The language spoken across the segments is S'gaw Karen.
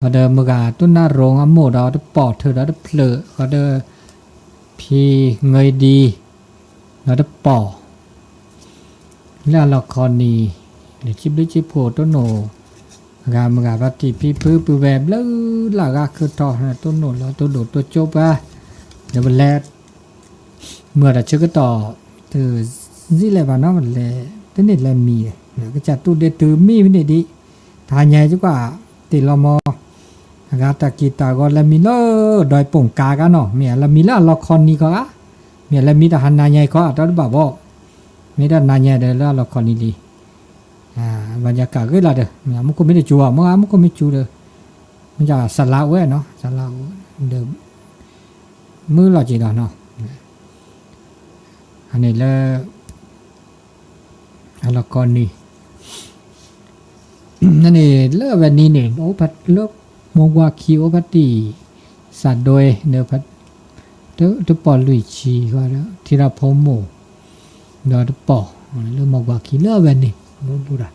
ဃီဒီးမုၢ်ဂၤတိၢ်နၢ်ရိအမိၢ်ဒီးတပိာ်ထုးဒီးတဖျၢၣ် ဃီဒီး ဖံငၢဒံ ဒီးတပိာ် လၢအလီၢ်ခီနံၤ ဒီးဆံဘျုးဆံဖှိၣ်တိၢ်နီၣ် အဂၤမုၢ်ဂၤဘၣ်တံၢ်ဖံဖုပုၢ်ဝဲၢ်ဘျုးလၢ်ဂၤခုၣ်ထီၣ် တိၢ်နီၣ်လီၤတိၢ်ဒိၣ်တိၢ်ကၠိပှၤ ဒီးပလဲၤ မုၢ်ဒီးဆၢကတီၢ် တဇံၣ်လဲၣ်ဘၣ်နီၤ လဲၤ တန့ၢ်လဲၤမံၤ ကစၢ်တူၢ်ဒ့တုၤမံဖဲန့ၣ်ဒံး တဟါညါကကွၢ် တ့ၢ်လီၤမီ အဂၤတၢ်က့ၢ်တၢ်ဂီၤလဲၤမံလၢ ဒွဲၣ်ပူၣ်ကါဂၤနီၤ မ့ၢ်လဲၤမံလၢအလီၢ်ခီနံၤခီဧါ မ့ၢ်လဲၤမံတၢ်ဟါနၤညါခီဧါ တၢ်တဘၣ်ဘီ မ့ၢ်တၢ်နၤညါဒီးလၢအလီၢ်ခီနံၤလံ ဘၣ်ညါကၢ်ဂ့ၤလီၤဒီး မူခိၣ်မ့ၢ်တစူၤဘၣ် မ့ၢ်မူခိၣ်မ့ၢ်စူၤဒီး မ့ၢ်စလါအိၣ်ဝဲနီၤ စလါအိၣ်ဒီး မုၢ်လီၤက့ၤဒီးနီၤ အန့ၣ်လၢ အလီၢ်ခီနံၤ န့ၣ် လၢအဝဲနံၤန့ၣ် လၢမိၢ်ကွၢ်ခံအိၣ်ဖးတံၢ် စးဒွဲ တပိာ်လွံၢ်ဆံ ထံရၣ်ဖိမိၢ် ဒီးတပိာ် လၢမိၢ်ကွၢ်ခံလၢအဝဲန့ၣ် ဘူးဒီး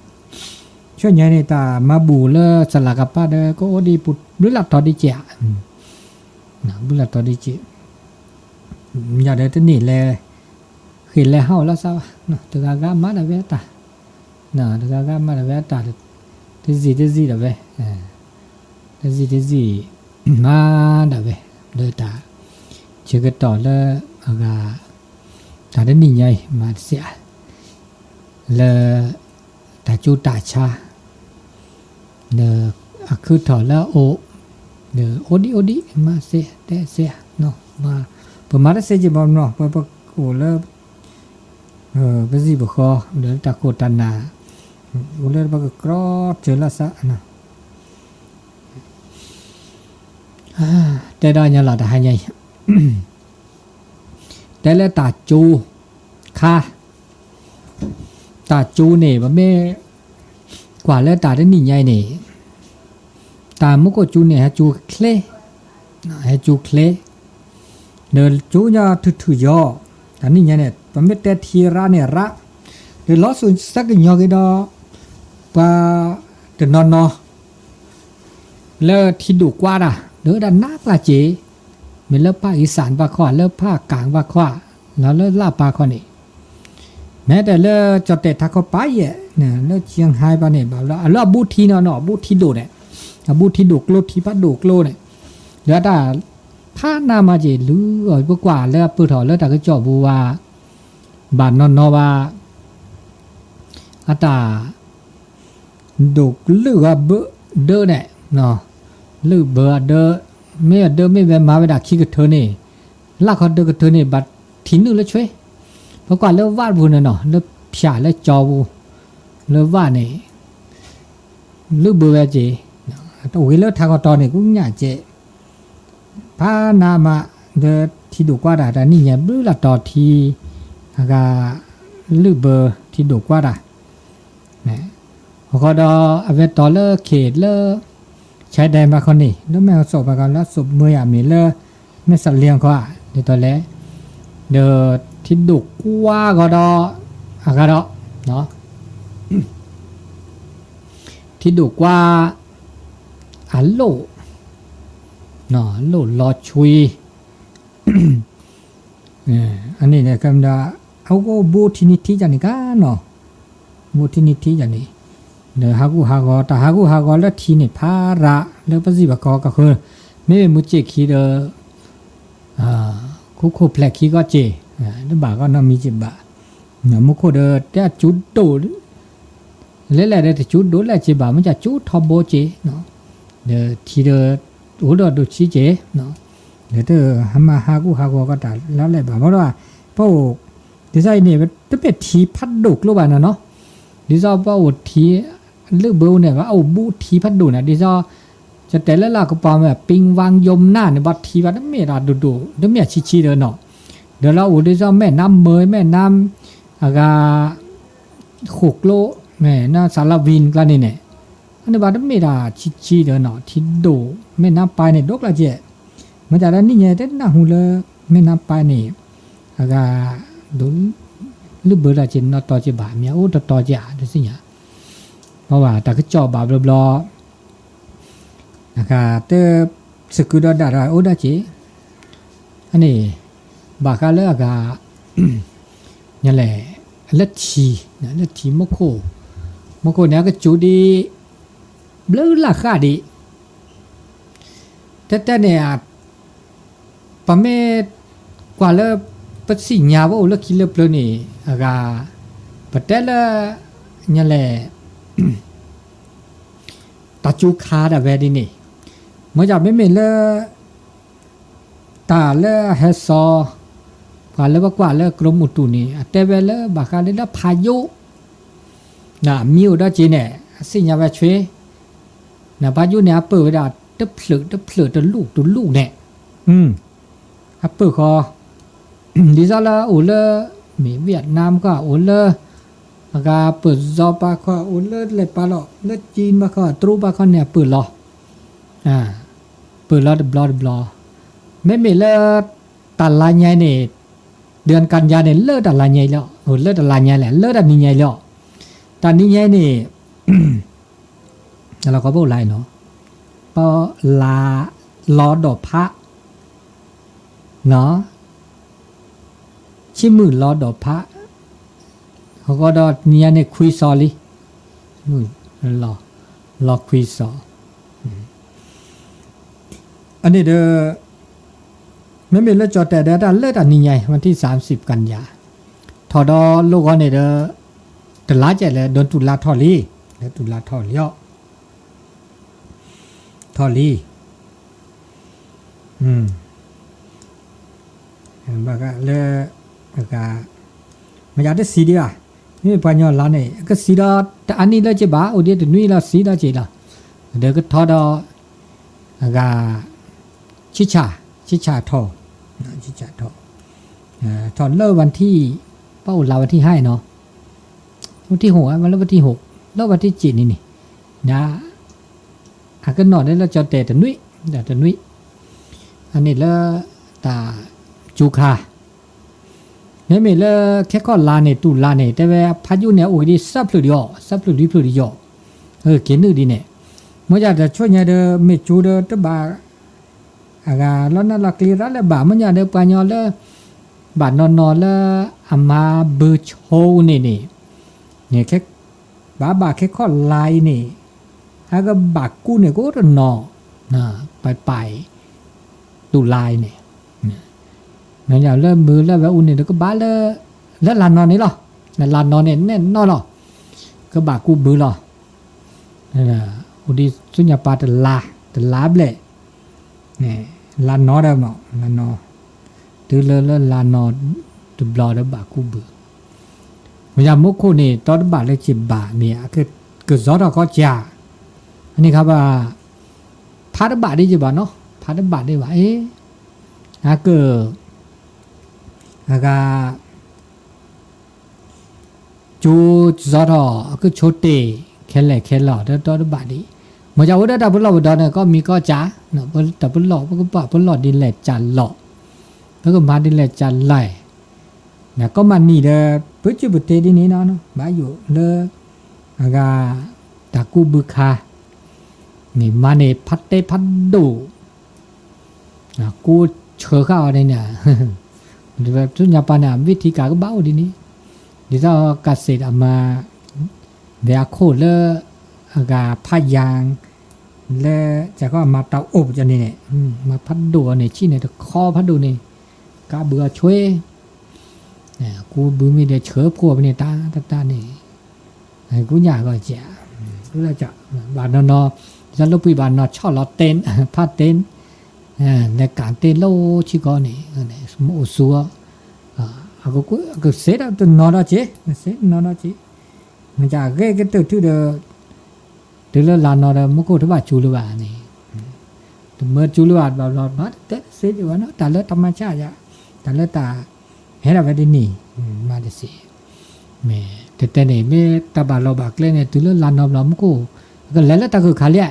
ဆူညါန့ၣ် တၢ်မၤဘူၣ်လၢစလၢကပၤဒီး ကအိၣ်ဒံးပူၤဘျုးလၢ်တီၤဒံးကဲး ဘျုးလၢ်တီၤဒံးကဲး ယၤဒီးတန့ၢ်လဲၤ ဃ့ၢ်လဲၤဟးအိၣ်လၢစးဘၣ် တဂၤဂၤမၤဒၣ်ဝဲအတၢ် တဂၤဂၤမၤဒၣ်ဝဲအတၢ် တစံၣ်တစံၣ်ဒၣ်ဝဲ တစံၣ်တစံၣ် မၤဒၣ်ဝဲ လၢတၢ် ဆၢကတီၢ်လၢအဂၤ တၢ်တနံၣ်ညါအံၤ မၤတစဲး လၢ တၢ်ကၠူတၢ်ဆါ ဒီးအခုၣ်ထီၣ်လၢအအိၣ် ဒီးအိၣ်ဒံးအိၣ်ဒံး မၤစဲးတဲစဲး ပမၤတစဲးက့ၤဘၣ်နီၤ ပပအိၣ်လၢ ပစံၣ်ပဃီ ဒီးတၢ်ခိၣ်တၢ်နၢ် အိၣ်လၢပကကြီစၢၤလၢစး တဲဒီးညါလီၤတဟါညါအံၤ တဲလၢတၢ်ကၠူခါ တၢ်ကၠူန့ၣ် ပမ့ၢ်ကွၢ်လၢတၢ်တနံၣ်ညါအံၤန့ၣ် တၢ်မူခိၣ်ကၠူန့ၣ် ဟဲကၠူချ့ ဟဲကၠူချ့ ဒီးကၠူညီထုးထုးယီၤ တၢ်နံၣ်ညါန့ၣ် ပမ့ၢ်တဲထံရၣ်န့ၣ်ရၣ် ဒီးလီၤစိၤဆၢကညီၤက့ၤဒီး ပှၤတနီၤနီၤ လၢထံဒိၣ်ကွၢ်တၢ် လၢဒၣ်နးကျါစ့ၢ် မ့ၢ်လၢဖၣ်အံစၣ်ဘၣ်ခီ လၢဖၣ်ကၣ်ဘၣ်ခီ လီၤလၢလၢ်ပၢ်ခီန့ၣ် မ့ၢ်တဲလၢကၠီၣ်တဲာ်ထးခီပၤယဲၢ် လၢကၠံဟဲပၤန့ၣ် ဘၣ်လၢအလၢအဘူးထံနီၤနီၤ အဘူးထံဒိၣ်န့ၣ် အဘူးထံဒိၣ်ကျိ ထံဖးဒိၣ်ကျိန့ၣ် လၢတၢ် ဖးနးမးက့ၤ လူၤအီၤပကွၢ်လၢအပၢၢ်ထီၣ်လၢတၢ်ကစီၣ်ပူၤဝဲ ဘၣ်နီၤနီၤဘၣ် အတၢ် ဒိၣ်ကလုာ်ဂၤဘၢဒၢန့ၣ် လုၢ်ဘၢအဒၢ မ့ၢ်အဒၢမ့ၢ်ဝဲမၤဝဲဒၣ်ခံကထၢန့ၣ် လၢခီဒၢကထၢန့ၣ် ဘၣ်ထံနုာ်လၢဆွ့ ပကွၢ်လၢဝၣ်တပူၤန့ၣ်နီၤ လၢဖၠၣ်လၢကၠီပူၤ လၢဝၣ်န့ၣ် လုၢ်ဘၢဝဲက့ၤ တဝံၤလၢထးကီၢ်တီၤန့ၣ် ကူညၣ်ကဲး ဖးနးမး ဒီးထံဒိၣ်ကွၢ်တၢ် တၢ်နံၣ်ညါဘျုးလၢ်တီၤထံ အဂၤ လုၢ်ဘၢထံဒိၣ်ကွၢ်တၢ် အဃိဒီးအဝဲတီၤလၢခ့ၣ်လၢ ဆဲဒဲးဘၣ်ခီန့ၣ် လၢမဲၢ်စီၣ်ဘၣ်ခီ လၢစိၣ်မၢယၤမ့ၢ်လၢ မဲၢ်စလ့ၣ်ခီ ဒ်သိးလဲၣ် ဒီးထံဒိၣ်ကွၢ်ဂီၤဒီး အဂၤဒီး ထံဒိၣ်ကွၢ် အလိၣ် လိၣ်လီၤဆွံ အန့ၣ်န့ၣ် ကဲမးဒီး အအိၣ်ဘူးထံနံၤထံယၤန့ၣ်ကနီၤ ဘူးထံနံၤထံယၤန့ၣ် ဒီးဟးဂူာ်ဟးဂီၤ တၢ်ဟးဂူာ်ဟးဂီၤလၢထံန့ၣ် ဖးရးလၢပစံးဘၣ်ကီကဃၢ မ့မ့ၢ်မုၢ်စ့ၢ်ခံဒီး ခိခိၣ်ဖျဲးခံကီၢ်စ့ၢ် တဘၣ်ကီနီတမံၤစ့ၢ်ဘၣ် မူခိၣ်ဒီး တဲအကၠူဒိၣ် လဲၤလဲၤဒီးတကၠူဒိၣ်လဲၣ်စ့ၢ်ဘၣ် မ့ၢ်ကၠူထီဘိစ့ၢ် ဒီးထံဒီး အိၣ်ဒီးဒိၣ်ဆံးစ့ၢ် ဒီးတဟါမးဟးဂူာ်ဟးဂီၤကီးတၢ်လၢလဲၣ်ဘၣ် မ့ၢ်ဒီး ပအိၣ် ဒ်သိးအံၤန့ၣ် တမ့ၢ်ထံဖးဒိၣ်ကျိဘၣ်နီၤနီၤ ဒ်သိးပအိၣ်ထံ လုၢ်ဘၢန့ၣ် ပအိၣ်ဘူးထံဖးဒိၣ်န့ၣ် ဒ်သိး ကတဲလၢလၢကပၤမ့ၢ် ပံဝါယမနၤန့ၣ် ဘၣ်ထံဘၣ်တမ့ၢ်ဒၣ်ဒိၣ်ဒိၣ် တမ့ၢ်ဆံးဆံးဒီးနီၤ ဒီးလၢအိၣ်ဒ်သိးမဲၢ်နါမၢၤ မဲၢ်နါ အဂၤ ဃိၣ်ကျိ မဲၢ်နါစၤလါဝံၤကျါန့ၣ်န့ၣ် အန့ၣ်ဘၣ်တမ့ၢ်ဒၣ်ဆံးဆံးဒီးနီၤ ထံဒိၣ် မဲၢ်နါပၢ်န့ၣ် ဒိၣ်ကျါကဲး မ့ၢ်တၢ်လၢနံၣ်ညါတနၢ်ဟူလၢ မဲၢ်နါပၢ်န့ၣ် အဂၤ ဒိၣ် လုၢ်ဘၢတၢ်က့ၤနီၢ်တီက့ၤဘၣ် မ့ၢ်အိၣ်တတီက့ၤဧါ တသ့ၣ်ညါ ဘၣ်ဝဲတၢ်ကစီၣ်ဘၣ်ဘျီဘျီ အဂၤတ စကုဒီဒၣ်ဒီးအိၣ်ဒၣ်က့ၤ, အန့ၣ် ဘၣ်ဃးလၢအဂၤ ညါလဲၣ် လၢထံ လၢထံမူခိၣ်, မူခိၣ်န့ၣ် အကစူၤဒံး ဘျုးလၢ်ဃၣ်ဒံး, တဲတဲန့ၣ် ပမ့ၢ်ကွၢ်လၢ ပသ့ၣ်ညါပအိၣ်လၢခံလၢပျၢၤန့ၣ် အဂၤ ပတဲလၢ ညါလဲၣ် တၢ်စူၤခါဒၣ်ဝဲဒ်န့ၣ်, မ့ၢ်ယမ့မ့ၢ်လၢ တၢ်လၢအဟဲစီၤ ပှၤလၢပကွၢ်လၢကရၢမုၢ်တူၢ်န့ၣ် အတဲဝဲလၢဘၣ်ဃးလၢလၢဖးယိၣ် နမံၤအိၣ်ဒီးက့ၤန့ၣ် အသ့ၣ်ညါဝဲဆွ့ နဖးယိၣ်န့ၣ် အပၢၢ်ဝဲဒၣ်တဖျၢၣ်တဖျၢၣ်တလူၢ်တလူၢ်န့ၣ် အပၢၢ်ဃီ ဒ်သိးလၢအိၣ်လၢ မ့ၢ်ဝ့ၢ်နါမခီ အိၣ်လၢ အဂၤပၢၢ်စီၤပၤခီ အိၣ်လၢလဲၤပာ်လီၤ လၢကံဘၣ်ခီ တြူဘၣ်ခီန့ၣ် အပၢၢ်လီၤ ပၢၢ်လီၤတဘျီတဘျီ, မ့မ့ၢ်လၢ တၢ်လါညါန့ၣ် ဒၢၣ်ကၣ်ယါန့ၣ် လၢတၢ်လါညါလီၤ, လၢတၢ်လါညါလဲၣ် လၢတၢ်နံၤညါလီၤ, တၢ်နံၤညါန့ၣ် လီၤကီဘိၣ်လါနီၤ, ပလါ လီၤဒီးဖး နီၤ, ဆံမုၢ်လီၤဒီးဖး, အဃိဒီးနံၤညါန့ၣ်ခွံစီၤလံ, လီၤခွံစီၤ, အန့ၣ်ဒီး မ့မ့ၢ်လၢကၠီၣ်တဲာ်ဒီးတၢ်လၢတၢ်နံၤညါ วันที่สามสิบกันยา, ထီၣ်ဒီးလိၣ်ဂီၤန့ၣ်ဒီး တလါကဲးလဲၣ် ဒီးတူၢ်လါထီၣ်လံ, ဒီးတူၢ်လါထီၣ်လံအီၤ, ထီၣ်လံ, ဘၣ်ဃးလၢ အဂၤ မ့ၢ်ယတစံးဒံးဘၣ်, မ့မ့ၢ်ပှၤကညီလါန့ၣ် အကစံးဒီးတအါနံၣ်လၢက့ၤဘၣ် အိၣ်ဒံးတနွံလီၤစံးလီၤက့ၤလီၤ, ဒီးကထီၣ်ဒီး အဂၤ ဆံဆၣ်, ဆံဆၣ်ထီၣ်, ဆံဆၣ်ထီၣ်, ထီၣ်လၢ วันที่, ပအိၣ်လါ วันที่ห้าနီၤ, วันที่หก မ့ၢ်လၢ วันที่หก, လၢ วันที่เจ็ดန့ၣ်န့ၣ်, ဒ် အကနီၣ်ဒၣ်လၢကၠီၣ်တဲာ်တနွံ, တနွံ, အန့ၣ်လၢ တၢ်စူၤခါ မ့မ့ၢ်လၢခဲခီၣ်လါန့ၣ် တူၢ်လါန့ၣ် တဲဝဲဖးယိၣ်န့ၣ် အိၣ်က့ၤဒ်သၢဖျၢၣ်ဒံးအီၤ, သၢဖျၢၣ်လွံၢ်ဖျၢၣ်ဒံးအီၤ, က့ၤနုာ်ဒ်န့ၣ်, မ့ၢ်ယတဆိညါဒီး မ့ၢ်စူၤဒီးတဘၣ် အဂၤလီၤနၢ်လီၤကျဲၤရၣ်လၢၤဘၣ် မ့ၢ်ညါဒီးပှၤကညီလၢ ဘၣ်နီၢ်နီၢ်လၢအမၤဘုဆိန့ၣ်န့ၣ်, ဘၣ်ဘၣ်ခဲခီၣ်လါအံၤန့ၣ်, အကဘၣ်ကူန့ၣ်ကအိၣ်တနီၤ, ပပာ်အံၤ, တူၢ်လါအံၤန့ၣ်, မ့ၢ်ညါလၢဘုလၢဝဲအူန့ၣ်ဒီးကဘၣ်လၢ, လၢလါနီၢ်န့ၣ်လီၤ, လၢလါနီၢ်န့ၣ်နဲၣ်နီၢ်လီၤ, ကဘၣ်ကူဘုလီၤ အိၣ်ဒံးဆူညါပၤတလါ, တလါဘျဲၣ်, လါနီၢ်ဒီးမ့ၢ်, လါနီၢ်, တုၤလၢလၢလါနီၢ်တဘျီဒီးဘၣ်ကူဘု, မ့ၢ်ယမူခိၣ်န့ၣ် တီတဘၣ်လၢက့ၤဘၣ်မ့ၢ် အကကစီထီၣ်ခီကၢ်, အန့ၣ်ခါဘၣ်, ဖးတဘၣ်ဒ်က့ၤဘၣ်နီၤ, ဖးတဘၣ်ဒ်ဘၣ်အ့ၣ်, အက အဂၤ ကၠိကစီထီၣ် အကဆိတ့ၢ် ခဲလၢာ်ခဲလီၤ တတီတဘၣ်ဒံး, မ့ၢ်ယအိၣ်ဒီးတၢ်ပလီၢ်ပဒီးန့ၣ် ကီၢ်မံၤကီၢ်ကၠၢ, တၢ်ပလီၢ် ပကဘၣ်ပလီၢ်ဒ်လဲၣ်ကၠၢ်လီၤ, ပကမၤဒ်လဲၣ်ကၠၢ်လဲၣ်, ကီၢ်မၤနံၤဒီး ပစုပတဲဒ်န့ၣ်နီၤ ဘၣ်ယိၣ်လၢ အဂၤ တၢ်ကူဘုခါ, မ့ၢ်မၤန့ၣ်ဖးတဲဖးဒိၣ် ကူဆၢဃာ်အီၤန့ၣ်န့ၣ်, ဆူညါပၤန့ၣ် ဝံထံကၤကဘၣ်အိၣ်ဒ်န့ၣ်, ဒ်သိးကစ့းအမၤ ဒီးအခိၣ်လၢ အဂၤဖးယၢ် လၢ ကၢ်ခီအမၤတၢ်အိၣ်ပကန့ၣ်န့ၣ်, မၤဖးဒိၣ်အီၤန့ၣ် ဆံၣ်န့ၣ်တခီဖးဒိၣ်န့ၣ်, ကးဘုအီၤဆွဲ ကူဘုမ့ၢ်ဒီးဆၢဖှိၣ်ဖဲန့ၣ်တၢ်တၢ်တၢ်န့ၣ်, ကူညၣ်ဂီၤကဲး, ဘၣ်နီၢ်နီၢ်, လၢပှံၤဘၣ်နီၢ်ဆီၣ်လီၤတဲ, ဖးတဲ, လဲၤကၣ်တဲလိၣ်ဆံကီးန့ၣ်, မ့ၢ်အိၣ်ဆူ, အကစဲးဒီးတနီၤဒီးက့ၤ, ကစဲးတနီၤဒီးက့ၤ, မ့ၢ်ကဂဲၤကတၢၢ်ထုဒီး တုၤလၢလါနီၢ်ဒီး မူခိၣ်တဘၣ်စူၤလၢၤဘၣ်န့ၣ်, တမၢစူၤလၢၤဘၣ်တဘျီဘျီ မၤတတဲတစ့ဒံးဘၣ်နီၤ, တၢ်လၢတၢ်မၤဆါယၤ, တၢ်လၢတၢ် ဟဲဒၣ်ဝဲဒ်န့ၣ်, မၤတစ့, မ့ၢ်တတဲန့ၣ် မ့ၢ်တၢ်ဘၣ်လီၢ်ဘၣ်ကျဲန့ၣ် တုၤလၢလါနီၢ်ဘျီ မူခိၣ် ကလဲၤလၢတၢ်ဂၢၢ်ခါလံ,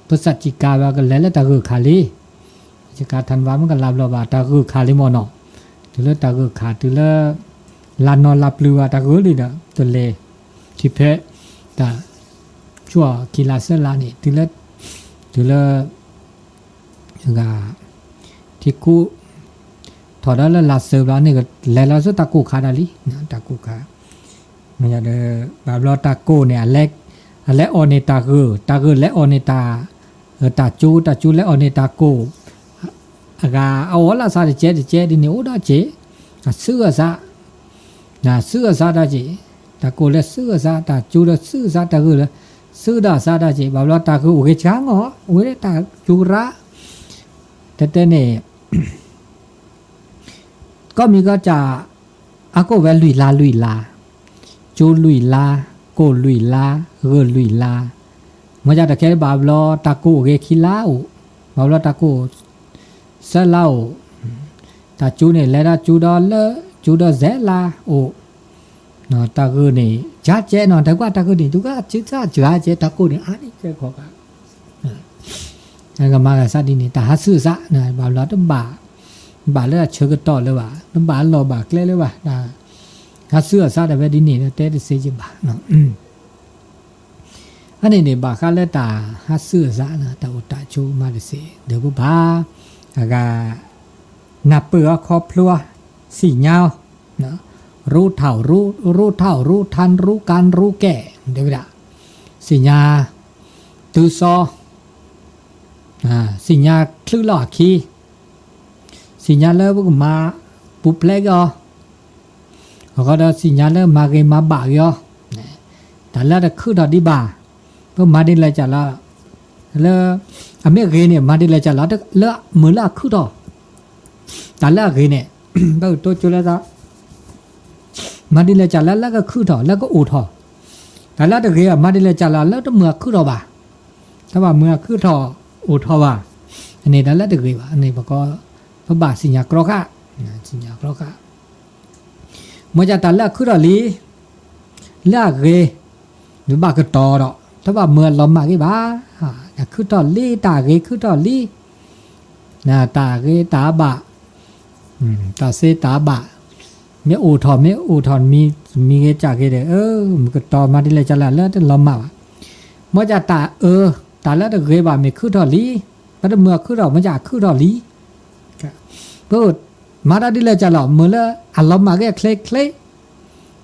ပစၢ်စံးကၤဝဲကလဲၤလၢတၢ်ဂၢၢ်ခါလံ စကၤထၣ်ဝါမ့ၢ်ကလါဘျီဘၣ် တၢ်ဂၢၢ်ခါလံမ့ၢ်နီၤ, တုၤလၢတၢ်ဂၢၢ်ခါ တုၤလၢ လါနီၢ်လါပျုၤဘၣ် တၢ်ဂၢၢ်လံဒီး တလဲၤ ထံဖဲ တၢ် ဆူၣ်ခံလါသၢလါန့ၣ် တုၤလၢ တ တုၤလၢ ဂၤ ထံကူၣ် ထီၣ်ဒီးလၢလါစၢၤဘျီန့ၣ် လဲၤလီၤဆူတၢ်ကိၢ်ခါဒၣ်လံ, တၢ်ကိၢ်ခါ မ့ၢ်ဒီး ဘၣ်ဘျီတၢ်ကိၢ်န့ၣ် အလဲၤအီၣ်န့ၢ်တၢ်ဂၢၢ်, တၢ်ဂၢၢ်လဲၤအီၣ်န့ၢ်တၢ် တၢ်ကၠိ, တၢ်ကၠိလဲၤအီၣ်န့ၢ်တၢ်ကိၢ်, အဂၤအအီၣ်လၢအသးတကဲးတကဲးဒ်န့ၣ် အိၣ်ဒၣ်က့ၤ, အစုအစး စုအစးဒၣ်က့ၤ, တၢ်ကိၢ်လၢစုအစး, တၢ်ကၠိလၢစုအစး, တၢ်ဂၢၢ်လၢစုဒၣ်အစးဒၣ်က့ၤ, ဘၣ်ဘျီတၢ်ဂၢၢ်အိၣ်ဂ့ၤဆှါဂီၢ်, အိၣ်ဝဲဒၣ်တၢ်ကၠိရၣ်, တဲတဲန့ၣ် ကီၢ်မံၤကီၢ်စဲၣ် အကိၣ်ဝဲလွံၢ်လါလွံၢ်လါ, ကၠိလွံၢ်လါ, ကိၢ်လွံၢ်လါ, ဂၢၢ်လွံၢ်လါ, မ့ၢ်ဒ်တၢ်ခဲဘၣ်ဘျီတၢ်ကိၢ်အိၣ်ဂ့ၤခံလါအိၣ်, ဘၣ်ဘျီတၢ်ကိၢ် သၢလါအိၣ်, တၢ်ကၠိန့ၣ် လဲၤဒၣ်ကၠိဒီးလၢ ကၠိဒီးစဲးလါအိၣ်, တၢ်ဂၢၢ်န့ၣ် ကၠါကဲနီၤ, တၢ်ကွၢ်တၢ်ဂၢၢ်န့ၣ် တုၤကစၢ်ကၠါကဲ တၢ်ကိၢ်န့ၣ် အါန့ၢ်ကဲခီဘၣ် ကမၤဂၤစးဒ်န့ၣ် တၢ်ဟးစုအစး ဘၣ်ဘျီတဘၣ်, ဘၣ်လၢအဆၢကတီၢ်လၢၤဘၣ်, တဘၣ်လီၢ်ဘၣ်ကျဲလၢၤဘၣ်, တၢ်ဟးစုအစးတၢ်ဝဲဒ်န့ၣ် တဲတသ့ကဘၣ်. အန့ၣ်န့ၣ် ဘၣ်ဃးလၢတၢ်ဟးစုအစး တၢ်အိၣ်တၢ်ဆိးမၤတသ့ ဒီးပဘၣ်, အဂၤ, နၢ်ပၢၢ်အီၤခီဖျိအီၤ, သ့ၣ်ညါအီၤ, ရူထၣ်ရူ, ရူထၣ်ရူထၣ်ရူကၣ်ရူကဲ, တဲဝဲဒၣ်, သ့ၣ်ညါ, တုၤစီၤ သ့ၣ်ညါချုးလီၢ်အခံ, သ့ၣ်ညါလၢပကမၤပူၤဖျဲးက့ၤအီၤ, အဃိဒီးသ့ၣ်ညါလၢမၤဂ့ၤမၤဘၣ်က့ၤအီၤ, တၢ်လၢတခုၣ်ထီၣ်ဒံးဘၣ်, ပမၤဒ်လဲၣ်ကၢ်လီၤ, လၢ, အမ့ၢ်ဂ့ၤန့ၣ် မၤဒ်လဲၣ်ကၢ်လီၤ, လၢမုၢ်လၢအခုၣ်ထီၣ်, တၢ်လၢအဂ့ၤန့ၣ်, ပကတိၤကၠိလၢ မၤဒ်လဲၣ်ကၢ်လီၤ လၢကခုၣ်ထီၣ် လၢကအိၣ်ထီၣ်, တၢ်လၢတဂ့ၤဘၣ် မၤဒ်လဲၣ်ကၢ်လီၤ လၢတမုၢ်အခုၣ်ထီၣ်ဘၣ်, တဘၣ်မုၢ်အခုၣ်ထီၣ်အိၣ်ထီၣ်ဘၣ်, အန့ၣ်တၢ်လၢတဂ့ၤဘၣ်, အန့ၣ်ပကီ, ပဘၣ်သ့ၣ်ညါကြီဃာ်, သ့ၣ်ညါကြီဃာ်, မ့ၢ်ဒ်တၢ်လၢအခုၣ်ထီၣ်လံ, လၢအဂ့ၤ, နဘၣ်ကတီၤဒီး တဘၣ်မုၢ်အလီၤမၢ်ဂ့ၤဘၣ်, တၢ်ခုၣ်ထီၣ်လံ တၢ်ဂ့ၤခုၣ်ထီၣ်လံ, တၢ်ဂ့ၤတၢ်ဘၣ်, တၢ်သ့တၢ်ဘၣ်, မ့ၢ်အိၣ်ထီၣ်မ့ၢ်အိၣ်ထီၣ်မံၤဂ့ၤကၢ်ဂ့ၤဒီး မုၢ်ကတီၤမၤဒ်လဲၣ်ကၢ်လီၤ လၢတလီၤမၢ်ဘၣ်, မ့ၢ်ဒ်တၢ်အၢ, တၢ်လၢတဂ့ၤဘၣ်မ့ၢ်ခုၣ်ထီၣ်လံ, ပတမုၢ်အခုၣ်ထီၣ် မ့ၢ်ဒ်အခုၣ်ထီၣ်လံ, ပမၤတၢ်ဒ်လဲၣ်ကၢ်လီၤ မုၢ်လၢအလီၤမၢ်ဂ့ၤအချ့ချ့,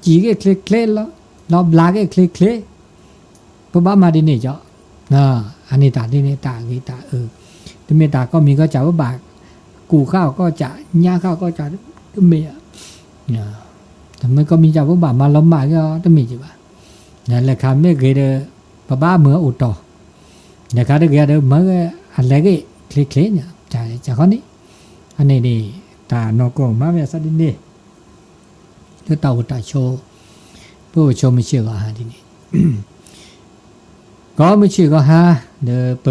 စံၣ်ဂ့ၤချ့ချ့, လီၤဘျးဂ့ၤချ့ချ့, ပဘၣ်မၤဒ်န့ၣ်ကၠီ, အန့ၣ်တၢ်ဒ်န့ၣ် တၢ်ဂ့ၤတၢ်အၢ, တမ့ၢ်တၢ်ကီၢ်မံၤကီၢ်စဲၣ် ပဘၣ်ကူၣ်ဃာ်အီၤကီၢ်စဲၣ် ညါဃာ်အီၤကီၢ်စဲၣ် တမ့ၢ်, တမ့ၢ်ကီၢ်မံၤကီၢ်စဲၣ် ပဘၣ်မၤလီၤမၢ်ဂ့ၤအီၤ တမ့ၢ်ကဘၣ်, လဲၤခါမ့ၢ်ဂ့ၤဒီး ပဘၣ်မုၢ်အိၣ်တီၢ်, လဲၤခါတဂ့ၤဒီး မၤဂ့ၤအလဲၤဂ့ၤချ့ချ့န့ၣ်, တၢ်ဃီန့ၣ်, အန့ၣ်န့ၣ် တၢ်နီၢ်ကီၢ်မၤဝဲအသးဒ်န့ၣ် လၢတၢ်အိၣ်တၢ်ဆိး, ပအိၣ်ဆိးမုၢ်ဆ့ၣ်ဂီၤဟါဒ်န့ၣ်, ကီၢ်မုၢ်ဆ့ၣ်ဂီၤဟါ, ဒီးပ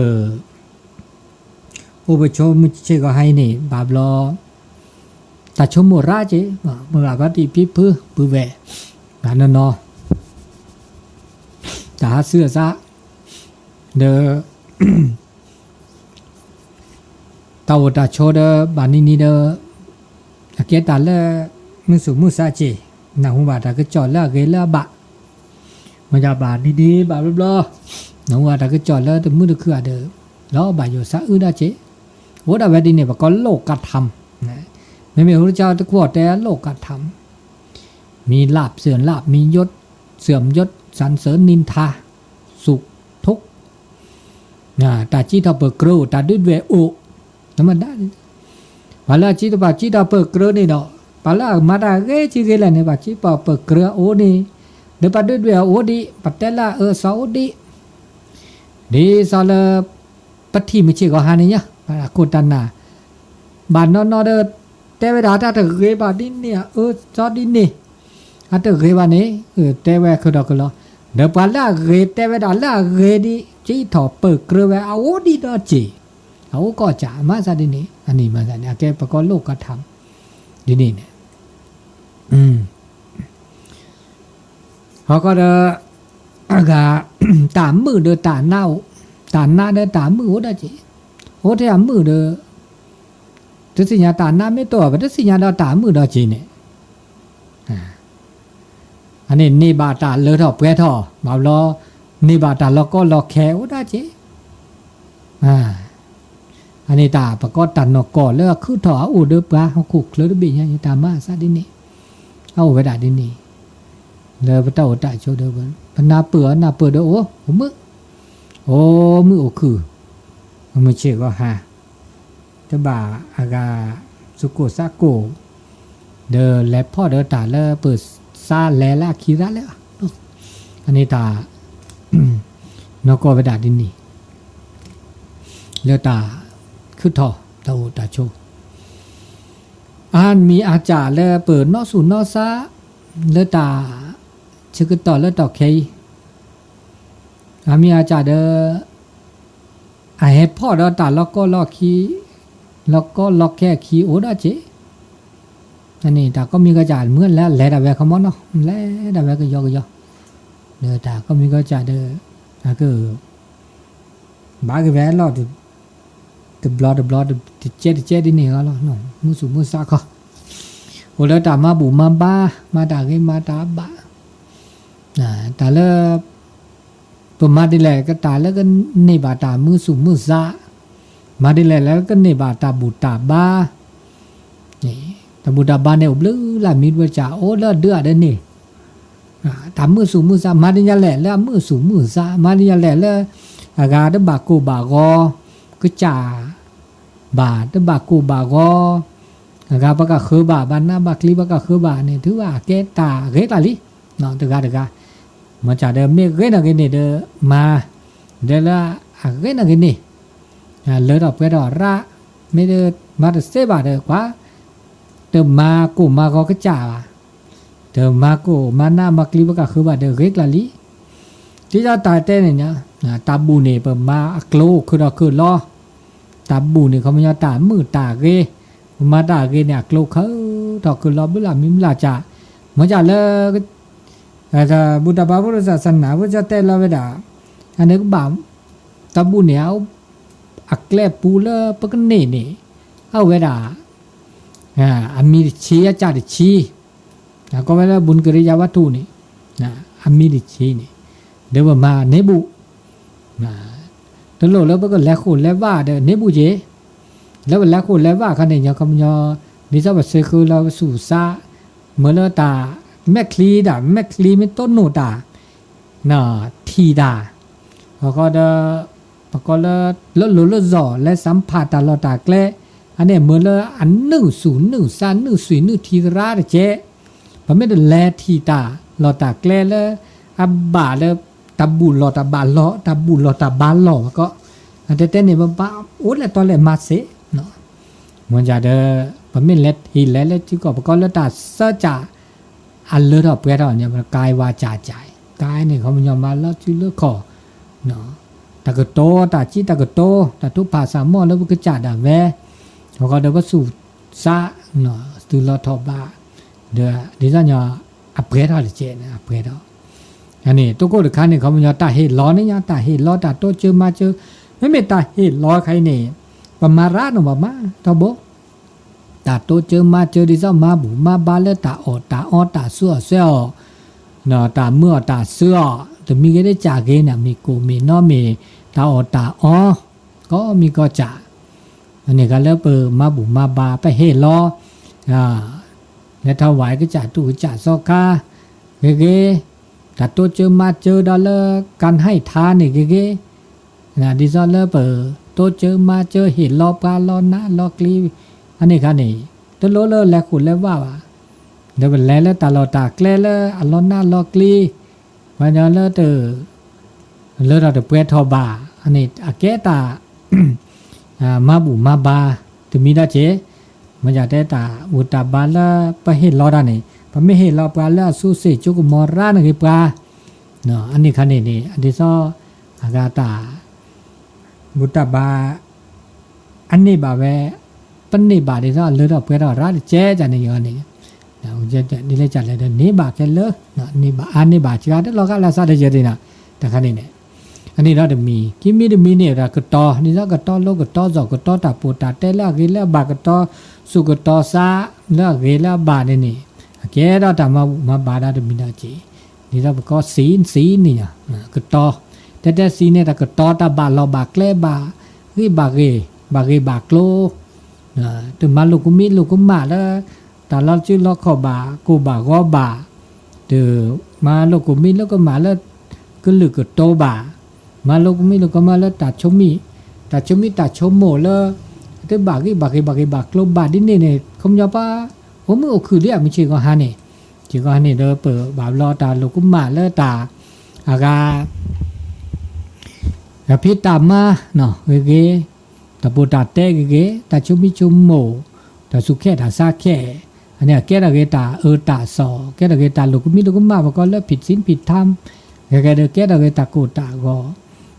အိၣ်ပဆိးမုၢ်ဆ့ၣ်ဂီၤဟါအံၤန့ၣ် ဘၣ်ဘျီ, တၢ်ဆိကမိၣ်ရၣ်က့ၤ, မုၢ်ဂၤဘၣ်တံၢ်ဖံဖုပုၢ်ဝဲၢ်, ဘၣ်နီၢ်နီၢ်, တၢ်ဟးစုအသး, ဒီး တၢ်အိၣ်တၢ်ဆိးဒီး ဘၣ်နံၤနံၤဒီး အကဲတၢ်လၢ မုၢ်သူၣ်မုၢ်သးစ့ၢ်, နၢ်ဟူဘၣ်တၢ်ကစီၣ်လၢအဂ့ၤလၢအဘၣ်, မ့ၢ်ဒ်ဘၣ်နံၤနံၤဘၣ်ဘျီဘျီ, နၢ်ဟူဘၣ်တၢ်ကစီၣ်လၢတမုာ်တခုၣ်ဧါဒီး လီၤဘၣ်ယိၣ်သးအုးဒၣ်စ့ၢ်, အိၣ်ဒၣ်ဝဲဒ်န့ၣ် ပကိးလိၣ်ကထမ်, မ့မ့ၢ်ဟူတကၢတကွီၢ်တဲလိၣ်ကထမ် มีลาภเสื่อมลาภ มียศเสื่อมยศ สรรเสริญนินทา สุขทุกข์ တၢ်စံးထီၣ်ပၢၢ်ကြၢးအိၣ် တၢ်ဒုးဒွဲၣ်အိၣ်, နမဒါ, ပှၤလၢအစံးထီၣ်ပှၤစံးထီၣ်ပၢၢ်ကြၢးန့ၣ်ဒီး ပှၤလၢအမၤတၢ်ဂ့ၤဆံးဂ့ၤလဲၣ်န့ၣ် ပှၤစံးထီၣ်ပၢၢ်ကြၢးအအိၣ်န့ၣ်, ဒီးပှၤဒုးဒွဲၣ်အအိၣ်ဒံး ပတဲလၢအအၢအသီအိၣ်ဒံး, ဒ်သိးလၢ ပထံၣ်မုၢ်ဆ့ၣ်ဂီၤဟါန့ၣ်ညါ ပခိၣ်တၢ်နၢ် ဘၣ်နီၢ်နီၢ်ဒီး တဲဝဲဒၣ်တၢ်တဂ့ၤဘၣ်ဒ်န့ၣ် အအၢအသီဒ်န့ၣ်, အတဂ့ၤဘၣ်န့ၣ် တဲဝဲခုၣ်ဒီးခုၣ်လီၤ, ဒီးပှၤလၢအဂ့ၤတဲဝဲဒၣ်လၢအဂ့ၤဒံး စံးထီၣ်ပၢၢ်ကြၢးဝဲအအိၣ်ဒံးဒီးစ့ၢ်, အအိၣ်ကီၢ်စဲၣ် မၤသးဒ်န့ၣ် အန့ၣ်မၤသးန့ၣ် အကဲပကိးလိၣ်ကထမ် ဒ်န့ၣ်န့ၣ် ဟီၣ်ခိၣ်ဒီး အဂၤ တၢ်မုာ်ဒီးတၢ်နါအိၣ်, တၢ်နါဒီးတၢ်မုာ်အိၣ်ဒၣ်က့ၤ, အိၣ်ထဲအမုာ်ဒီး တသ့ၣ်ညါတၢ်နါမ့ၢ်တအိၣ် ပတသ့ၣ်ညါဒီးတၢ်မုာ်ဒီးက့ၤန့ၣ်, အန့ၣ်န့ၢ်ဘၣ်တၢ်လၢထီၣ်ပှဲၤထီၣ် ဘၣ်ဘျီ န့ၢ်ဘၣ်တၢ်လီၤကီလီၤခဲအိၣ်ဒၣ်က့ၤ အန့ၣ်တၢ်ပကိးတၢ်နီၢ်ကီၢ်လၢအခုၣ်ထီၣ်အအိၣ်ဒီးပှၤဟီၣ်ခိၣ်ချၢတဘ့ၣ်ညါ တၢ်မၤအသးဒ်န့ၣ်, အအိၣ်ဝဲဒၣ်ဒ်န့ၣ်, လၢပတၢ်အိၣ်တၢ်ဆိးဒီး ပနၢ်ပၢၢ်အီၤနၢ်ပၢၢ်ဒီးအိၣ် အိၣ်မုာ်, အိၣ်မုာ်အိၣ်ခုၣ်, မုၢ်ဆ့ၣ်ဂီၤဟါ တဘၣ်အဂၤ သူၣ်ကိၢ်သးကိၢ်, ဒီးလဲၤဖီၣ်ဒီးတၢ်လၢပသးလဲၤလၢအခံရၣ်လၢ, အန့ၣ်တၢ် နီၢ်ကီၢ်ဝဲဒၣ်ဒ်န့ၣ် လၢတၢ်ခုၣ်ထီၣ်တၢ်အိၣ်တၢ်ဆိး, အမံၤအစၢ်လၢပနီၣ်ဆူၣ်နီၣ်သး လၢတၢ် ဆၢကတီၢ်လၢတီၢ်ခဲအံၤ, အမံၤအစၢ်ဒီး အဟဲဖီၣ်ဒီးတၢ်လီၤကီလီၤခံ, လီၤကီလီၤခဲအခံအိၣ်ဒီးက့ၤ, န့ၣ်တၢ်ကိးမံၤကိးစၢ်မုၢ်လဲၤလဲၤဒၣ်ဝဲခီမီနီၤ လဲၤဒၣ်ဝဲကယီကယီ, ဒီးတၢ်ကိးမံၤကိးစၢ်ဒီး အက ဘၣ်က့ၤဝဲလီၤ တဘျီတဘျီ တကဲတကဲဒ်န့ၣ်လီၤ, မုၢ်ဆူၣ်မုၢ်သးခီ, အိၣ်လၢတၢ်မၤဘူၣ်မၤဘါ, မၤတၢ်ဂ့ၤမၤတၢ်ဘၣ်, တၢ်လၢ ပမၤဒ်လဲၣ်ကတၢ်လၢကန့ၢ်ဘၣ်တၢ်မုၢ်ဆူၣ်မုၢ်သး, မၤဒ်လဲၣ်လၢကန့ၢ်ဘၣ်တၢ်ဘူၣ်တၢ်ဘါ, တၢ်ဘူၣ်တၢ်ဘါန့ၣ်အိၣ်ဘျုးလၢမံၤဒိၣ်စၢ် အိၣ်လၢဒုးအဒၢးန့ၣ်, တၢ်မုၢ်ဆူၣ်မုၢ်သး မၤဒ်ညါလဲၣ်လၢအမုၢ်ဆူၣ်မုၢ်သး မၤဒ်ညါလဲၣ်လၢ အဂၤတဘၣ်ကိၢ်ဘၣ်ဂီၤ, ကစၢ် ဘၣ်တဘၣ်ကိၢ်ဘၣ်ဂီၤ, အဂၤပကဃၢၤဘၣ် ဘၣ်နးဘၣ်ကျံၤပကဃၢၤဘၣ်န့ၣ် တုၤဘၣ်အကဲတၢ်ဂ့ၤကျါလံ, တဂၤတဂၤ, မ့ၢ်စၢ်ဒီးမ့ၢ်ဂ့ၤနီၣ်ဂ့ၤန့ၣ်ဒီး မၤ ဒီးလၢအဂ့ၤနီၣ်ဂ့ၤန့ၣ်, လၢထီၣ်ပှဲၤထီၣ်ရၣ်, မ့ၢ်မၤတသ့ဘၣ်ဒီးကွၢ်, တမၤကိၢ်မၤဂီၤကစၢ်ဘၣ်, တမၤကိၢ်မၤနးမၤကျံၤပကဃၢၤဘၣ်ဒီးဂ့ၤကျါလံ, ဒ်သိးတၢ်တဲန့ၣ်, တၢ်ဘူၣ်န့ၣ် ပမၤအကျိၤခုၣ်ထီၣ်ခုၣ်လီၤ, တၢ်ဘူၣ်န့ၣ် ခီပညီတၢ်မုာ်တၢ်ဂ့ၤ, ပမၤတၢ်ဂ့ၤန့ၣ် အကျိၤခုၣ်ထီၣ်ခုၣ်လီၤ ဘုလၢမံၤဘုလၢစၢ်, မ့ၢ်စၢ်လၢ ဘူၣ်တၢ်ဘါဖိဒိၣ်စၢ်စနၢ် ဖိကတဲလီၤဝဲဒၣ်, အန့ၣ်ကဘၣ်, တၢ်ဘူၣ်န့ၣ် အကျဲပူၤလၢပကန့ၢ်န့ၣ်, အဝဲဒၣ် အမံၤတဆံအစၢ်တဆံ, ကိးဝဲလၢ ဘူၣ်ကရံယါဝါထူၣ်န့ၣ်, အမံၤတဆံန့ၣ်, ဒီးပမၤန့ၢ်ဘူၣ်, တလိၣ်လၢပကလဲၤဃိာ်လဲၤဝါဒီးန့ၢ်ဘူၣ်က့ၤ, လၢပလဲၤဃိာ်လဲၤဝါခါန့ၣ် ညီခီပညီ, ဒ်သိးပစၢဃုလၢပဆူၣ်စး, မ့ၢ်လၢတၢ်မဲာ်ချံဒၣ် မဲာ်ချံမ့ၢ်တအိၣ်နီၢ်တၢ် ထံၣ်တၢ်, အဃိဒီး ပကိးလၢ လၢလိၤလၢဇီၢ် လဲၤစၢဖးတၢ်လီၢ်တၢ်ကျဲ, အန့ၣ်မ့ၢ်လၢအနုာ်ဆူၣ်နုာ်စး နုာ်ဆွံၣ်နုာ်ထံသရၣ်တကဲး, ပမ့ၢ်တလဲၤထံၣ်တၢ်လီၢ်တၢ်ကျဲလၢ အဘၣ်လၢ တၢ်ဘူၣ်လီၢ်တၢ်ဘၣ်လီၢ် တၢ်ဘူၣ်လီၢ်တၢ်ဘါလီၢ်ဘၣ်ကီး, အတဲတဲန့ၣ် ပဘၣ်အိၣ်လဲၤတီလဲၤမၤစ့ၢ် မ့ၢ်စၢ်ဒီး ပမ့ၢ်လဲၤထံၣ်လဲၤလၢထံကီၢ် ပကိးလၢတၢ်စၢကၠၣ် အလၢထီၣ်ပှဲၤထီၣ်န့ၣ် ပကါဝါကၠၣ်ကၠၣ်, ကါန့ၣ် ခီပညီမၤလၢစုလၢခီၣ်, တၢ်ကတိၤ တၢ်စံးတၢ်ကတိၤ တၢ်တိဖၣ်ဆၣ်မီၢ်လၢပကစၢ်ဒၣ်ဝဲ, အဃိဒီးပဆူၣ်စး သုးလီၤထီၣ်ဘး, ဒီးဒ်သိးညီ အပှဲၤထီၣ်တကဲးန့ၣ် အပှဲၤထီၣ်, အန့ၣ် တိခိၣ်တခါန့ၣ် ခီပညီတၢ်ဟ့ၣ်လီၤန့ၣ်ညါ တၢ်ဟ့ၣ်လီၤ တၢ်တိစၢမၤစၢ, မ့မ့ၢ်တၢ်ဟ့ၣ်လီၤခါအံၤန့ၣ် ပမၤရၣ်နီၢ်ဘၣ်မးထီဘိ တၢ်တိစၢမၤစၢ ဒ်သိးမၤဘူၣ်မၤဘါလၢတၢ်အီၣ်တၢ်အီ တၢ်ဆူးအီၣ်ဆှဲအီၣ်, တၢ်မုာ်အီၣ်တၢ်ဆၢအီၣ် တမံၤဂ့ၤတကၢ်ဂ့ၤန့ၣ် မ့ၢ်ကိၣ်မ့ၢ်နီမ့ၢ် တၢ်အီၣ်တၢ်အီ, ကိးမံၤကိးစၢ်, အန့ၣ်ဂၤလၢပမၤဘူၣ်မၤဘါ ပဟ့ၣ်လီၤ, လဲၤထီၣ်ဝဲကစၢ်တူၢ်ကစၢ်စီခါ, ဂ့ၤဂ့ၤ, တၢ်တိစၢမၤစၢဒီးလၢ ကၢ်ဟဲၣ်ထါန့ၣ်ဂ့ၤဂ့ၤ, ဒ်သိးလၢပတိစၢမၤစၢဟ့ၣ်လီၤပှၤလီၤနးလီၤကျံ, အန့ၣ်ခါန့ၣ် တလိၣ်လၢလဲၤဃိာ်လဲၤဝါဘၣ်, ဒီးပလဲၤလၢတၢ်လီၢ်တၢ်ကျဲလၢအလီၤနးလီၤကျံ, ပှၤညီလၢတ လၢထီၣ်တပှဲၤထီၣ်ဘၣ်, အန့ၣ်အကဲတၢ် မၤဘူၣ်မၤဘါ တမံၤဒီးက့ၤ, မ့ၢ်ယတဲတၢ်ဘူၣ်တၢ်ဘါလၢပဟ့ၣ်လီၤတၢ်န့ၣ် ပမ့ၢ်ဟ့ၣ်လီၤပှၤလၢအစူစ့ၣ်ကၠိကမီၤရၣ်န့ၣ်ဂ့ၤပှၤ, အန့ၣ်ခါန့ၣ်န့ၣ် ဒ်သိး အဂၤတၢ် ဘူၣ်တၢ်ဘါ အန့ၢ်ဘၣ်ဝဲ, ပန့ၢ်ဘၣ်ဒ်သိးအလၢထီၣ်ပှဲၤထီၣ်ရၣ်တကဲးန့ၣ်န့ၣ်, ဒ်လဲၣ်ကလဲၣ်ဒီးန့ၢ်ဘၣ်ခဲလၢာ်, န့ၢ်ဘၣ်အါန့ၢ်ဘၣ်စှၤတလီၤဂာ်လၢ်စးတယၢၤဒ်န့ၣ်, တခါန့ၣ်န့ၣ်, အန့ၣ်ဒီးတမံၤ ခံမံၤတမံၤန့ၣ် တၢ်ကတီၤ ဒ်သိးကတီၤလိကတီၤစီၣ် ကတီၤတၢ်ပိာ်တၢ်တဲလၢအဂ့ၤလၢအဘၣ် ကတီၤစူၣ်ကတီၤစးလၢအဂ့ၤလၢအဘၣ်န့ၣ်န့ၣ်, အကဲထီၣ်တၢ်မၤဘူၣ်မၤဘါဒီးတမံၤဒီးက့ၤ, ဒ်သိးပကိးစံးစံးန့ၣ်, ကတီၤ, တဲတဲစံးန့ၣ် တၢ်ကတီၤတၢ်ဘၣ်လီၢ်ဘၣ်ကျဲဘၣ် ဂံၢ်ဘၣ်ဂ့ၤ, ဘၣ်ဂ့ၤဘၣ်ကျိၤ, တမၤလိာ်ကမံလိာ်ကမၣ်လၢ တၢ်လီၤစုလီၤခီၣ်ဘၣ်, ကိၢ်ဘၣ်ဂီၤဘၣ်, တမၤလိာ်ကမံလိာ်ကမၣ်လၢ ကလုာ်ကတိၤဘၣ်, မၤလိာ်ကမံလိာ်ကမၣ်လၢတၢ်ဆိမိၣ်, တၢ်ဆိမိၣ်တၢ်ဆိကမိၣ်လၢ တဘၣ်ဂံၢ်ဘၣ်ဂ့ၤ ဘၣ်ဂ့ၤဘၣ်ကျိၤဘၣ်ဒ်န့ၣ်န့ၣ် ခီပညီပှၤ အိၣ်မုာ်အိၣ်ခုၣ်လံ အမုၢ်ဆ့ၣ်ဂီၤဟါန့ၣ်, ဆ့ၣ်ဂီၤဟါန့ၣ်ဒီး ပဘၣ်ဘျီတၢ်လိာ်ကမၣ်လၢတၢ် အဂၤ တၢ်ဖံးတၢ်မၤဂ့ၤဂ့ၤ, တၢ်ပိာ်တၢ်တဲဂ့ၤဂ့ၤ, တၢ်ဆိမိၣ်ဆိကမိၣ်, တၢ်စူးခဲးတၢ်ဆါခဲး, အန့ၣ်အကဲထီၣ်ဂ့ၤတၢ်အၢတၢ်သီ, ကဲထီၣ်ဂ့ၤတၢ်လိာ်ကမံလိာ်ကမၣ် ပကိးလၢဖံးစံဖံးထါ, ဂ့ၤဂ့ၤဒီးကဲထီၣ်ဂ့ၤတၢ်ကိၢ်တၢ်ဂီၤ,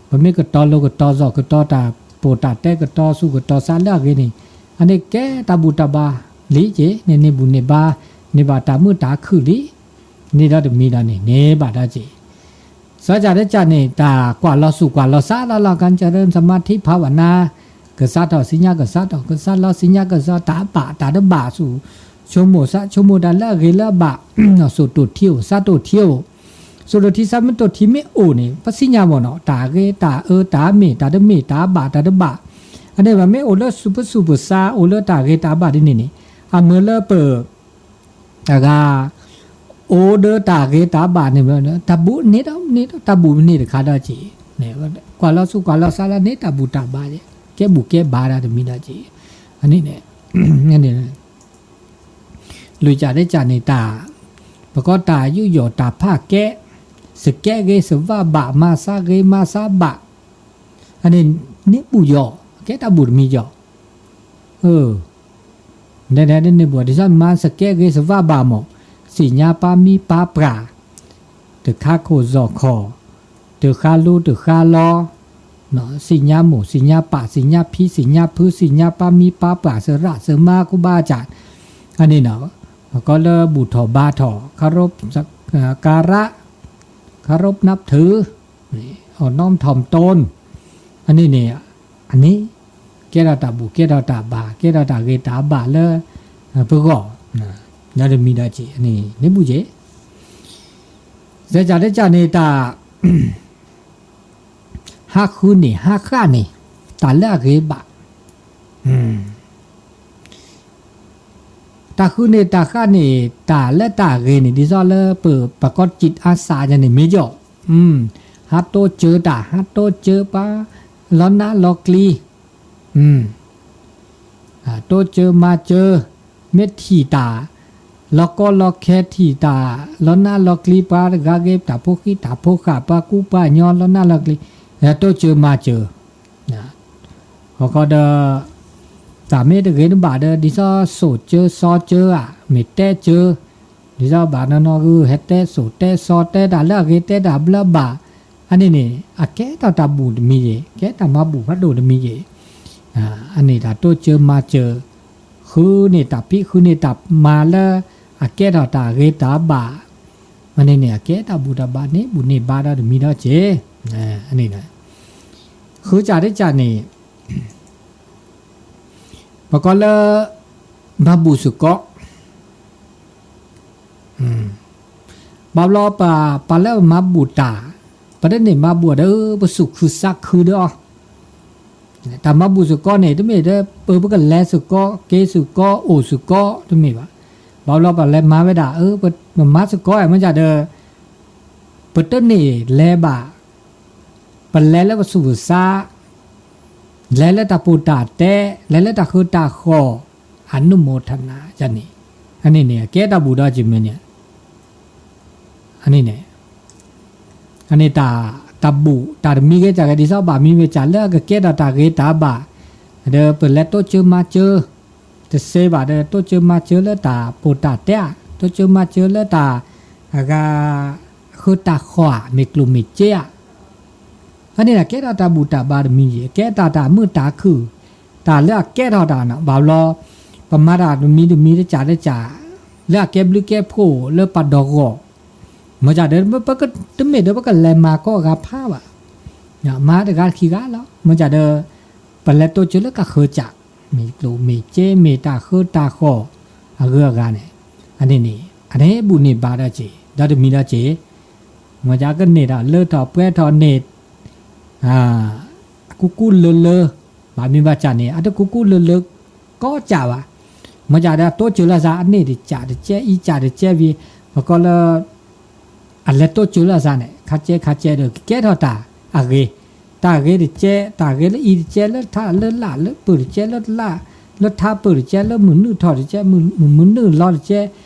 ပမ့ၢ်ကတီၤလိၤကတီၤသိးကတီၤတၢ်ပိာ်တၢ်တဲကတီၤစူးကတီၤဆါလၢအဂ့ၤန့ၣ်, အန့ၣ်ကဲတၢ်ဘူၣ်တၢ်ဘါလံက့ၤ, န့ၣ်န့ၢ်ဘူၣ်န့ၢ်ဘါ, န့ၢ်ဘၣ်တၢ်မုာ်တၢ်ခုၣ်လံ န့ၢ်ဒီးတမံၤဒီးန့ၣ် န့ၢ်ဘၣ်ဒီးက့ၤ, စီၤကၢ်တကၢ်န့ၣ် တၢ်ကွၢ်လီၤစူၣ်ကွၢ်လီၤဆါလီၤလီၤ ကစၢ်ဒၣ် သမာဓိ ဘာဝနာ, ကစးထီၣ်စံညါကစးထီၣ် ကစးလီၤစံညါကစး တၢ်ဘၣ်တၢ်တဘၣ်စူၣ်, ဆိကမိၣ်ဆါဆိကမိၣ်တၢ်လၢအဂ့ၤလၢအဘၣ်, စိာ်တိၢ်ထံအိၣ် စးတိၢ်ထံအိၣ်, စိာ်တိၢ်ထံစးမ့ၢ်တိၢ်ထံမ့ၢ်အိၣ်န့ၣ် ပသ့ၣ်ညါမ့ၢ်နီၤ တၢ်ဂ့ၤတၢ်အၢ တၢ်မ့ၢ်တၢ်တမ့ၢ် တၢ်ဘၣ်တၢ်တဘၣ်, အန့ၣ်ဘၣ်မ့ၢ်အိၣ်လၢစူၣ်ပစူၣ်ပစါ အိၣ်လၢတၢ်ဂ့ၤတၢ်ဘၣ်ဒ်န့ၣ်န့ၣ် အမၢလၢပ တဂၤ အိၣ်ဒီးတၢ်ဂ့ၤတၢ်ဘၣ်န့ၣ် တၢ်ဘူၣ်န့ၢ်ဒီးန့ၢ်ဒီး တၢ်ဘူၣ်န့ၢ်တခါဒီးက့ၤ, ကွၢ်လီၤစူၣ်ကွၢ်လီၤဆါလၢန့ၣ် တၢ်ဘူၣ်တၢ်ဘါ ကဲဘူၣ်ကဲဘါဒီးတမံၤဒီးက့ၤ, အန့ၣ်န့ၣ် လုၢ်ကၢ်ဒဲးကၢ်န့ၣ်တၢ် ပကိးတၢ်ယူးယီၣ်တၢ်ဖးကဲ, စကဲဂ့ၤစဝၢ်ဘၣ် မၤဆါဂ့ၤမၤဆါဘၣ်, အန့ၣ်န့ၢ်ဘူၣ်ယီၤ ကဲတၢ်ဘူၣ်တမံၤယီၤ, ဒ်န့ၣ်န့ၣ်မ့ၢ်ပှၤဒ်သိးမၤစကဲဂ့ၤစဝၢ်ဘၣ်မး, သ့ၣ်ညါပာ်မံပာ်ပြၢ်, တခါခိၣ်စီၣ်ခီၣ်, တခါလိတခါလီ, သ့ၣ်ညါမိၢ်သ့ၣ်ညါပၢ် သ့ၣ်ညါဖံသ့ၣ်ညါဖု သ့ၣ်ညါပာ်မံပာ်ပြၢ် စရၣ်စမါကူဘါစၢ်, အန့ၣ်နီၤ, ပကိးလၢဘူၣ်ထီၣ်ဘါထီၣ် ခါရူပ การะ เคารพนับถือ อ่อนน้อมถ่อมตน အန့ၣ်န့ၣ် အန့ၣ် ကဲထီၣ်တၢ်ဘူၣ် ကဲထီၣ်တၢ်ဘါ ကဲထီၣ်တၢ်ဂ့ၤတၢ်ဘၣ်လၢ ပဂီၢ်, ဒီးတမံၤဒီးက့ၤ န့ၣ် န့ၢ်ဘူၣ်က့ၤ, စဲးကၢ်တကၢ်န့ၣ်တၢ် ဟးဃုန့ၣ် ဟးဃၣ်န့ၣ် တၢ်လၢအဂ့ၤဘၣ် တၢ်ဃုန့ၣ်တၢ်ဃၣ်န့ၣ် တၢ်လၢတၢ်ဂ့ၤန့ၣ် ဒ်သိးလၢပပကိး จิตอาสา န့ၣ်မ့ၢ်ယီၢ်, ဟးတိစၢၤတၢ် ဟးတိစၢၤပှၤ လီၤနးလီၤကျံ, တိစၢၤမၤစၢၤ, မ့ၢ်ထံၣ်တၢ် လီၤကီလီၤခဲထံၣ်တၢ် လီၤနးလီၤကျံ ပှၤတဂၤဂ့ၤ တၢ်ဖိဃံတၢ်ဖိဃၢ် ပှၤကူပှၤညီ လီၤနးလီၤကျံ, တိစၢၤမၤစၢၤ ဟီၣ်ခီဒီး တၢ်မ့ၢ်တဂ့ၤတဘၣ်ဒီး ဒ်သိးစိာ်စၢၤစီစၢၤဧါ မ့ၢ်တဲစၢၤ, ဒ်သိးဘၣ်နီၢ်နီၢ်ဂုၤ ဟဲတဲစိာ်တဲစီတဲ တၢ်လၢအဂ့ၤတဲတၢ်ဘျၢဘၣ်, အန့ၣ်န့ၣ် အကဲထီၣ်တၢ်ဘူၣ်တမံၤယ့ၤ ကဲတၢ်မၤဘူၣ်ဖးဒိၣ်တမံၤယ့ၤ, အန့ၣ်တၢ်တိစၢၤမၤစၢၤ ဃုန့ၢ်တၢ်ဖံးဃုန့ၢ်တၢ်မၤလၢ အကဲထီၣ်တၢ်ဂ့ၤတၢ်ဘၣ်, အန့ၣ်န့ၣ် အကဲတၢ်ဘူၣ်တၢ်ဘါန့ၣ် ဘူၣ်န့ၢ်ဘါဒီးတမံၤဒီးက့ၤ, အန့ၣ် ဃုစၢ်တစၢ်န့ၣ် ပကိးလၢ မၤဘူၣ်စ့ၢ်ကီး, ဘၣ်ဘျီပပာ်လၢပမၤဘူၣ်တၢ်, ပတန့ၢ်မၤဘူၣ်ဒီး ပသူၣ်ခုသးခုဒီးအီၤ, တၢ်မၤဘူၣ်စ့ၢ်ကီးန့ၣ် တမ့ၢ်ဒီး ပပကလဲၤစ့ၢ်ကီး က့ၤစ့ၢ်ကီး အိၣ်စ့ၢ်ကီးတမ့ၢ်ဘၣ်, ဘၣ်ဘျီပလဲၤမၤဝဲဒၣ် ပမၤစ့ၢ်ကီး မ့ၢ်ဒ်ဒီး ပတန့ၢ်လဲၤဘၣ်, ပလဲၤလၢပသူၣ်ပသး, လဲၤလၢတၢ်ပိာ်တၢ်တဲ, လဲၤလၢတၢ်ဃုတၢ်ဃီၣ်, အနုမောထနာ န့ၣ်, အန့ၣ်န့ၣ် အကဲတၢ်ဘူၣ်ဒီးက့ၤမ့ၢ်န့ၣ်, အန့ၣ်န့ၣ်, အန့ၣ်တၢ်, တၢ်ဘူၣ် တၢ်တမံၤဂ့ၤ တၢ်ဂ့ၤဒ်သိးဘၣ်မံၤမ့ၢ်စၢ်လၢအကကဲထီၣ်တၢ်ဂ့ၤတၢ်ဘၣ်, ဒီးပလဲၤတိစၢၤမၤစၢၤ, တစဲးဘၣ်ဒီး တိစၢၤမၤစၢၤလၢတၢ်ပိာ်တၢ်တဲဧါ, တိစၢၤမၤစၢၤလၢတၢ်, အဂၤ, ဃုတၢ်ဃီၣ်ဧါ မ့ၢ်ကျိၣ်မ့ၢ်စ့ဧါ အန့ၣ်န့ၣ် ကဲထီၣ်တၢ်ဘူၣ်တၢ်ဘါတမံၤယ့ၤ, ကဲတၢ်တၢ်မုာ်တၢ်ခုၣ်, တၢ်လၢအကဲထီၣ်တၢ်န့ၣ် ဘၣ်ဘျီ, ပမၤတၢ်တမံၤတမံၤတစၢ်တစၢ်, လၢအကဲဘျုးကဲဖှိၣ်လၢပှၤဒီးဂီၢ်, မ့ၢ်ဒ်ဒီး တမ့ၢ်ဒီးပကလဲၤမၤကိးဂၤဖးဘၣ်, မၤတဂၤခံဂၤလီၤ, မ့ၢ်ဒ်ဒီး, ပလဲၤတိစၢၤလၢကဃၢၤစၢ်, မ့ၢ်ကျိၣ်မ့ၢ်စ့မ့ၢ်တၢ်ဃုတၢ်ဃီၣ်, အဂုၤအဂၤန့ၣ်, အန့ၣ်န့ၣ် အန့ၣ်ဘူၣ်န့ၢ်ဘါဒီးက့ၤ, ဒီးတမံၤဒီးက့ၤ, မ့ၢ်ဒ်ကန့ၢ်တၢ်လၢထီၣ်ပှဲၤထီၣ်န့ၢ် ကူကူလၢလၢ, ဘၣ်မ့ၢ်ဘၣ်စးန့ၣ် အတကူကူလၢလၢကိးစးဘၣ်. မ့ၢ်စးဒီးတိစၢၤလၢအသး အန့ၣ်တစးတကဲ အံစးတကဲဝံၤ ပကိးလၢ အလဲၤတိစၢၤလၢအသးန့ၣ် ခါကဲခါကဲဒီး ကကဲထီၣ်တၢ်အဂ့ၤ, တၢ်ဂ့ၤတကဲ, တၢ်ဂ့ၤလၢအံတကဲ လၢထးလၢလၢပၢၢ်တကဲ လၢလၢ လၢထးပၢၢ်တကဲ လၢမုၢ်နုာ်ထီၣ်တကဲ မုၢ်နုာ်လီၤတကဲ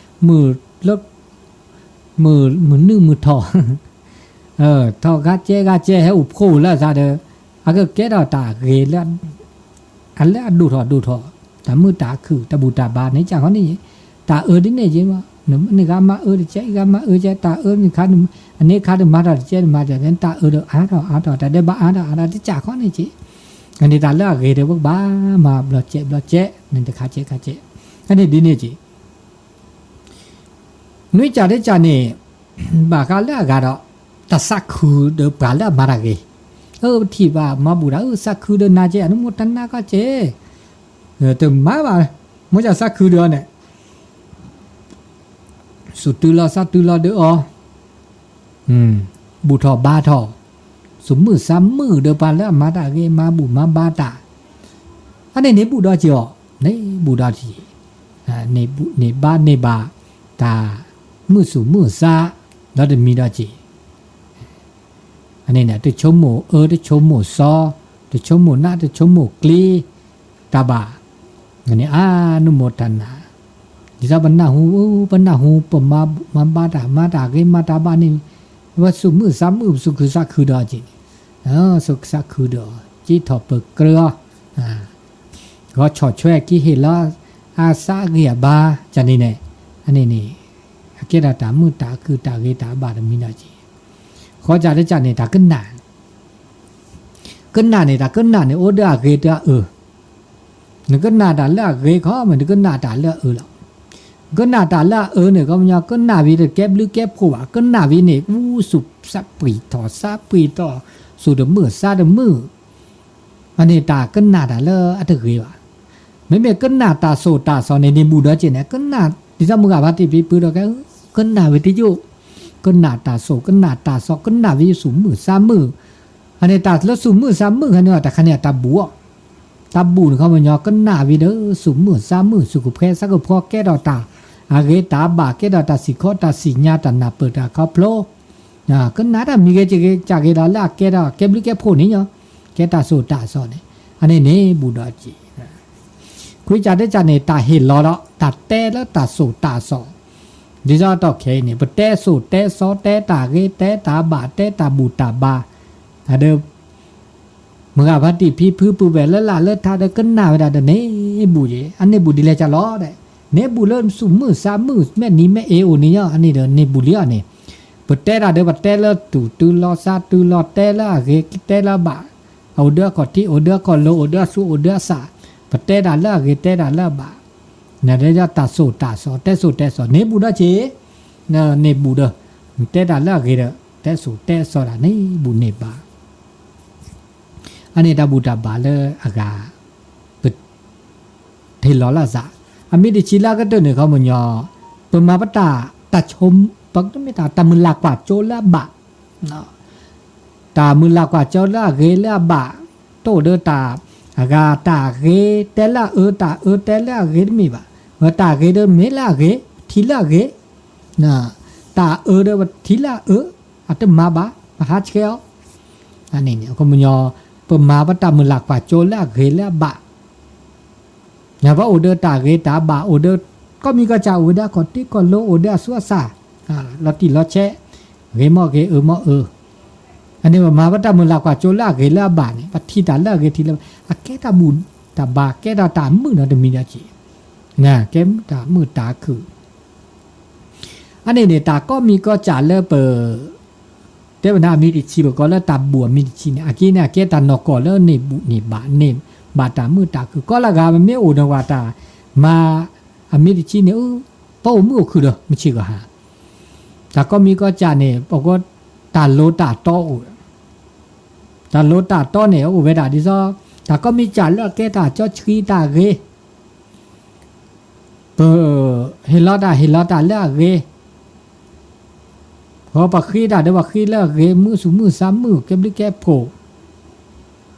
မုၢ်လၢ မုၢ် မုၢ်နုာ်မုၢ်ထီၣ် ထီၣ်ဂၤကဲဂၤကဲ ဟဲအိၣ်ဖှိၣ်လၢအသးဒီး အကကဲထီၣ်တၢ်ဂ့ၤလၢ အလၢအဒိၣ်ထီၣ်ဒိၣ်ထီၣ် တၢ်မုာ်တၢ်ခုၣ် တၢ်ဘူၣ်တၢ်ဘါန့ၣ် ကၢ်ခီန့ၣ် တၢ်အၢဒ်န့ၣ်က့ၤမး နဂၤမၤအၢတကဲ အံၤဂၤမၤအၢကဲ တၢ်အၢ အန့ၣ်ခါဒုးမၤတၢ်တကဲ မၤတၢ် တၢ်အၢဒီးအါထီၣ်အါထီၣ် တၢ်ဒဲးဘးအါထီၣ်အါထီၣ် တကၢ်ခီန့ၣ်က့ၤ အန့ၣ်တၢ်လၢအဂ့ၤဒီး ပကဘၣ်မၤဘျီကဲဘျီကဲ န့ၣ်တခါကဲခါကဲ အန့ၣ်ဒ်န့ၣ်က့ၤ နွံကၠၢ်တကၠၢ်န့ၣ် ဘၣ်ဃးလၢအဂၤဒီး တၢ်သးခုဒီးပှၤလၢအမၤတၢ်ဂ့ၤ, အၢ ပထံၣ်ဘၣ်မၤဘူၣ်တၢ် အၢ သးခုဒီးနၤကဲ အနမိၢ်တနါကီကဲ, တမၤဘၣ်, မ့ၢ်ကၠၢ်သးခုဒီးအီၤန့ၣ် စူၢ်တုၤလီၤသးတုၤလီၤဒီးအီၤ ဘူၣ်ထီၣ်ဘါထီၣ်, စူၢ်မုာ်သးမုာ်ဒီးပှၤလၢအမၤတၢ်ဂ့ၤ မၤဘူၣ်မၤဘါတၢ်, အန့ၣ်န့ၣ်ဘူၣ်ဒီးက့ၤအီၤ, န့ၣ်ဘူၣ်ဒီးက့ၤ, န့ၢ်ဘါန့ၢ်ဘၣ် တၢ်မုာ်စူၢ်မုာ်သး, ဒီးတမံၤဒီးက့ၤ အန့ၣ်န့ၣ် တဆိကမိၣ်အၢ တဆိကမိၣ်သီ, တဆိကမိၣ်နး တဆိကမိၣ်ကျ့, တၢ်ဘၣ်, န့ၣ် အနုမောဒနာ, ဒ်သိးပနၢ်ဟူ ပနၢ်ဟူ ပမၤဘါတၢ် မၤတၢ်ဂ့ၤ မၤတၢ်ဘၣ်န့ၣ်, ပစူၢ်မုာ်သးမုာ် ပစူၢ်ခုသးခုဒီးက့ၤန့ၣ်, စူၢ်ခုသးခုဒီး က့ၤထီၣ်ပၢၤကြၢအီၤ ဂီၤဆီၣ်ဆွဲက့ၤဟ့ၣ်လီၤ အသးအဂံၢ်အဘါ ကန့ၣ်န့ၣ်, အန့ၣ်န့ၣ်, အကဲထီၣ်တၢ်မုာ်တၢ်ခုၣ်တၢ်ဂ့ၤတၢ်ဘၣ်တမံၤဒီးက့ၤ, ဃီကၢ်တကၢ်န့ၣ် တၢ်ကနၣ်, ကနၣ်န့ၣ် တၢ်ကနၣ်န့ၣ် အိၣ်ဒီးအဂ့ၤဒီးအအၢ, နကနၣ်တၢ်လၢအဂ့ၤခီမ့ၢ် နကနၣ်တၢ်လၢအအၢလီၤ. ကနၣ်တၢ်လၢအအၢန့ၣ် ခီပညီ ကနၣ်ဝံၤတကဲဘျုးကဲဖှိၣ်ဘၣ် ကနၣ်ဝံၤန့ၣ် အူစူၢ်သးပှံၢ်ထီၣ်သးပှံၢ်ထီၣ် စူၢ်တမုာ်သးတမုာ် အန့ၣ်တၢ်ကနၣ်တၢ်လၢအတဂ့ၤဘၣ်. မ့မ့ၢ်ကနၣ်တၢ်သိၣ်တၢ်သီန့ၣ် န့ၣ်ဘူၣ်ဒီးက့ၤန့ၣ် ကနၣ် ဒ်သိးမုၢ်ဂၤဖါတံၢ်ဖံဖုဒီးကဲ ကနၣ်ဝံၤတယိၣ်, ကနၣ်တၢ်သိၣ် ကနၣ်တၢ်သီ ကနၣ်ဝံၤစူၢ်မုာ်သးမုာ်, အန့ၣ်တၢ်လၢစူၢ်မုာ်သးမုာ်ခါန့ၣ် တၢ်ခါန့ၣ်အတၢ်ဘူၣ်အီၤ, တၢ်ဘူၣ်န့ၣ်ခီပညီ ကနၣ်ဝံၤဒီး စူၢ်မုာ်သးမုာ် စူၢ်ကဖှဲသးကဖှီ ကဲထီၣ်တၢ်အဂ့ၤတၢ်ဘၣ် ကဲထီၣ်တၢ်စံၣ်ခီတၢ်စံၣ်ညါ တၢ်နၢ်ပၢၢ်တၢ်ခီဖျိ ကနၣ်တၢ်မံၤဂ့ၤကဂ့ၤ ကၢ်ဂ့ၤဒီးလၢအကဲဒီး ကဲဘျုးကဲဖှိၣ်န့ၣ်ညီ, ကဲတၢ်သိၣ်တၢ်သီန့ၣ်, အန့ၣ်န့ၣ် ဘူၣ်ဒီးက့ၤ, ခွံကၢ်တကၢ်န့ၣ် တၢ်ဟ့ၣ်လီၤဒီး တၢ်တဲလၢတၢ်သိၣ်တၢ်သီ, ဒ်သိးအတီၢ်ခဲအံၤန့ၣ် ပတဲသိၣ်တဲသီ တဲတၢ်ဂ့ၤ တဲတၢ်ဘၣ် တဲတၢ်ဘူၣ်တၢ်ဘါ, အဒီး မုၢ်ဂၤဖါတံၢ်ဖံဖုပုၢ်ဝဲၢ်လၢလၢ်လၢထးဒီးကနၣ်ဝဲဒၣ်ဒီးန့ၣ်ဘူၣ်က့ၤ, အန့ၣ်ဘူၣ်ဒ်လဲၣ်ကလီဒီး, န့ၣ်ဘူၣ်လၢစူၢ်မုာ်သးမုာ် မဲာ်နံၤမဲာ်အ့အိၣ်န့ၣ်ညီ အန့ၣ်ဒီးန့ၣ်ဘူၣ်လံအီၤန့ၣ်, ပတဲတၢ်ဒီးပတဲလၢတူၢ်တုၤလီၤသးတုၤလီၤ တဲလၢအဂ့ၤ တဲလၢအဘၣ်, အိၣ်ဒီးအခီၣ်ထံး အိၣ်ဒီးအခီၣ်လိၤ အိၣ်ဒီးအသူ အိၣ်ဒီးအသး, ပတဲတၢ်လၢအဂ့ၤ တဲတၢ်လၢအဘၣ်, နဒဲတၢ်သိၣ်တၢ်သီ တဲသိၣ်တဲသီ န့ၣ်ဘူၣ်ဒီးက့ၤ, န့ၣ်ဘူၣ်ဒီး, တဲတၢ်လၢအဂ့ၤဒီး တဲသိၣ်တဲသီဒၣ်န့ၣ်ဘူၣ်န့ၢ်ဘၣ် အန့ၣ်တၢ်ဘူၣ်တၢ်ဘါလၢအဂၤ, ပ, ဟ့ၣ်လီၤလၢအသး, အမံၤတဆံလၢအကတၢၢ်န့ၣ် ခီပညီ, ပမၤပတၢ်, တၢ်ဆိ, ပမ့ၢ်တၢ် တၢ်မုၢ်လၢ်ကွၢ်စိလၢအဘၣ်, တၢ်မုၢ်လၢ်ကွၢ်စိလၢအဂ့ၤလၢအဘၣ်, တအိၣ်ဒီးတၢ်, အဂၤတၢ်ဂ့ၤတဲလၢအအၢ တၢ်အၢတဲလၢအဂ့ၤတမ့ၢ်ဘၣ်, ဝဲတၢ်ဂ့ၤဒီးမ့ၢ်လၢအဂ့ၤ ပထံၣ်လၢအဂ့ၤ တၢ်အၢဒီးပထံၣ်လၢအအၢ, အတမၤဘၣ် ပဟးဆှဲးအီၤ, အန့ၣ်န့ၣ် အခီပညီ, ပမၤပတၢ်မုၢ်လၢ်ကွၢ်စိလၢအဂ့ၤလၢအဘၣ်, ပအိၣ်ဒီးတၢ်ဂ့ၤတၢ်ဘၣ် အိၣ်ဒီး, ကီၢ်မံၤကီၢ်စၢ်အိၣ်ဝဲဒၣ်အခီၣ်ထံးခီၣ်လိၤ အိၣ်ဒီးအသူအသၣ်, လီၤတံၢ်လီၤဆဲး, ဂ့ၤမ့ၢ်ဂ့ၤ အၢမ့ၢ်အၢ, အန့ၣ်ပမၤပတၢ်မုၢ်လၢ်ကွၢ်စိလၢအဂ့ၤလၢအဘၣ်န့ၣ် ပထံၣ်တၢ်လၢအဂ့ၤထံၣ်လၢ, အကဲတၢ်ဘူၣ်တၢ်ဘါ ကဲထီၣ်တၢ်မုာ်နီတမံၤဒီးက့ၤ, ကဲတၢ်မုာ်တၢ်ခုၣ် အန့ၣ်န့ၣ် တၢ်ကီၢ်မံၤကီၢ်စၢ်လၢပ, တဲဝဲဒၣ်အမံၤတဆံ ပကိးလၢတၢ်ဘူၣ်အမံၤတဆံန့ၣ် အက့န့ၣ် အကဲတၢ်နီၢ်ကီၢ်လၢန့ၢ်ဘူၣ်န့ၢ်ဘၣ် န့ၢ်ဘၣ်တၢ်မုာ်တၢ်ခုၣ် ကီလၢဂၤ ပမ့ၢ်အိၣ်ဒီးဝဲတၢ်မၤအမံၤတဆံန့ၣ် ပအိၣ်မုာ်အိၣ်ခုၣ်ဒီး မုၢ်ဆ့ၣ်ဂီၤဟါ, တၢ်ကီၢ်မံၤကီၢ်စၢ်န့ၣ် ပက, တၢ်လိၤတၢ်တီအိၣ်, တၢ်လိၤတၢ်တီန့ၣ် အိၣ်ဝဲဒၣ်ဒ်သိး, တၢ်ကီၢ်မံၤကၢ်လၢအကဲတၢ်ကၠီဆှံတၢ်ဂ့ၤ ပ, ဟ့ၣ်လီၤတၢ်ဟ့ၣ်လီၤတၢ်လၢအဂ့ၤ, ပဃ့တၢ်ဒီးပဃ့လၢအဂ့ၤ မုာ်သူၣ်မုာ်သးမုာ် ကဲဘျုးကဲဖှိၣ်,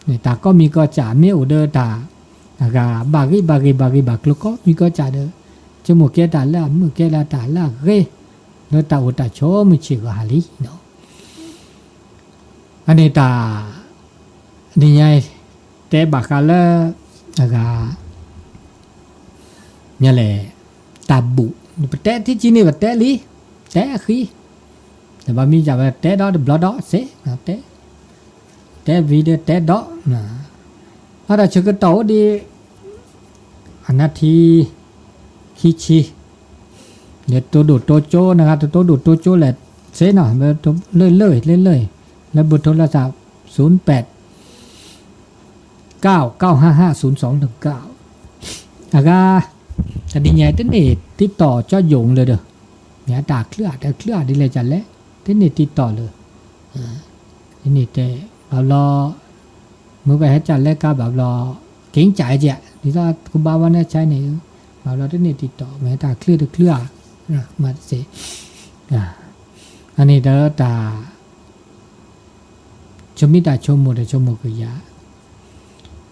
တၢ်ကိးမံၤကိးစၢ်မ့ၢ်အိၣ်ဒီးတၢ် အဂၤဘၣ်ဂ့ၤဘၣ်ဂ့ၤဘၣ်ဂ့ၤဘၣ်ကျိၤကိးမံၤကိးစၢ်ဒီး ဆိကမိၣ်ကဲတၢ်လၢအမုာ်ကဲလၢတၢ်လၢအဂ့ၤ လၢတၢ်အိၣ်တၢ်ဆိးမုၢ်ဆ့ၣ်ဂီၤဟါလံ. အန့ၣ်တၢ် နံၤညါ တဲဘၣ်ဃးလၢ အဂၤ မ့ၢ်လဲၣ် တၢ်ဘူၣ် ပတဲထံကံန့ၣ် ပတဲလံ တဲအဃံ တဘၣ်မံၤယၤဝဲတဲဒီးတဘျီဒီးစ့ တဲ တဲဝံၤဒီး တဲဒီး အတၢ်ဆၢကတီၢ်အိၣ်ဒံး အနၢ်ထံ ခံဆံ ယတိၢ်ဒိၣ်တိၢ်ကၠိ နဂၤတတိၢ်ဒိၣ်တိၢ်ကၠိလဲၣ် စ့နီၤ လၢလၢလၢ လၢဘိးထိလၢသး ศูนย์แปด เก้าเก้าห้าห้าศูนย์สองหนึ่งเก้า အဂၤ တနံၤညါတန့ၢ်တံတီၢ်ကၠီယိာ်လၢဒီး မ့ၢ်အတၢ်ချၢအတချၢအဒ်လဲၣ်ကလဲၣ် တန့ၢ်တံတီၢ်လၢ တန့ၢ်တဲ ဘၣ်ဘျီ မ့ၢ်ဘၣ်ဟဲကၢ်လဲၤကါဘၣ်ဘျီ က့ၤကၢ်ကဲ ဒ်သိးကဘၣ်ဝဲန့ၣ်ဆါန့ၣ် ဘၣ်ဘျီတန့ၢ်တံတီၢ် မ့ၢ်တၢ်ချၢတချၢဧါ မၤတစ့ အန့ၣ်ဒီးတၢ် ဆိမိၣ်တၢ်ဆိကမိၣ်ဒီးဆိကမိၣ်ကယၤ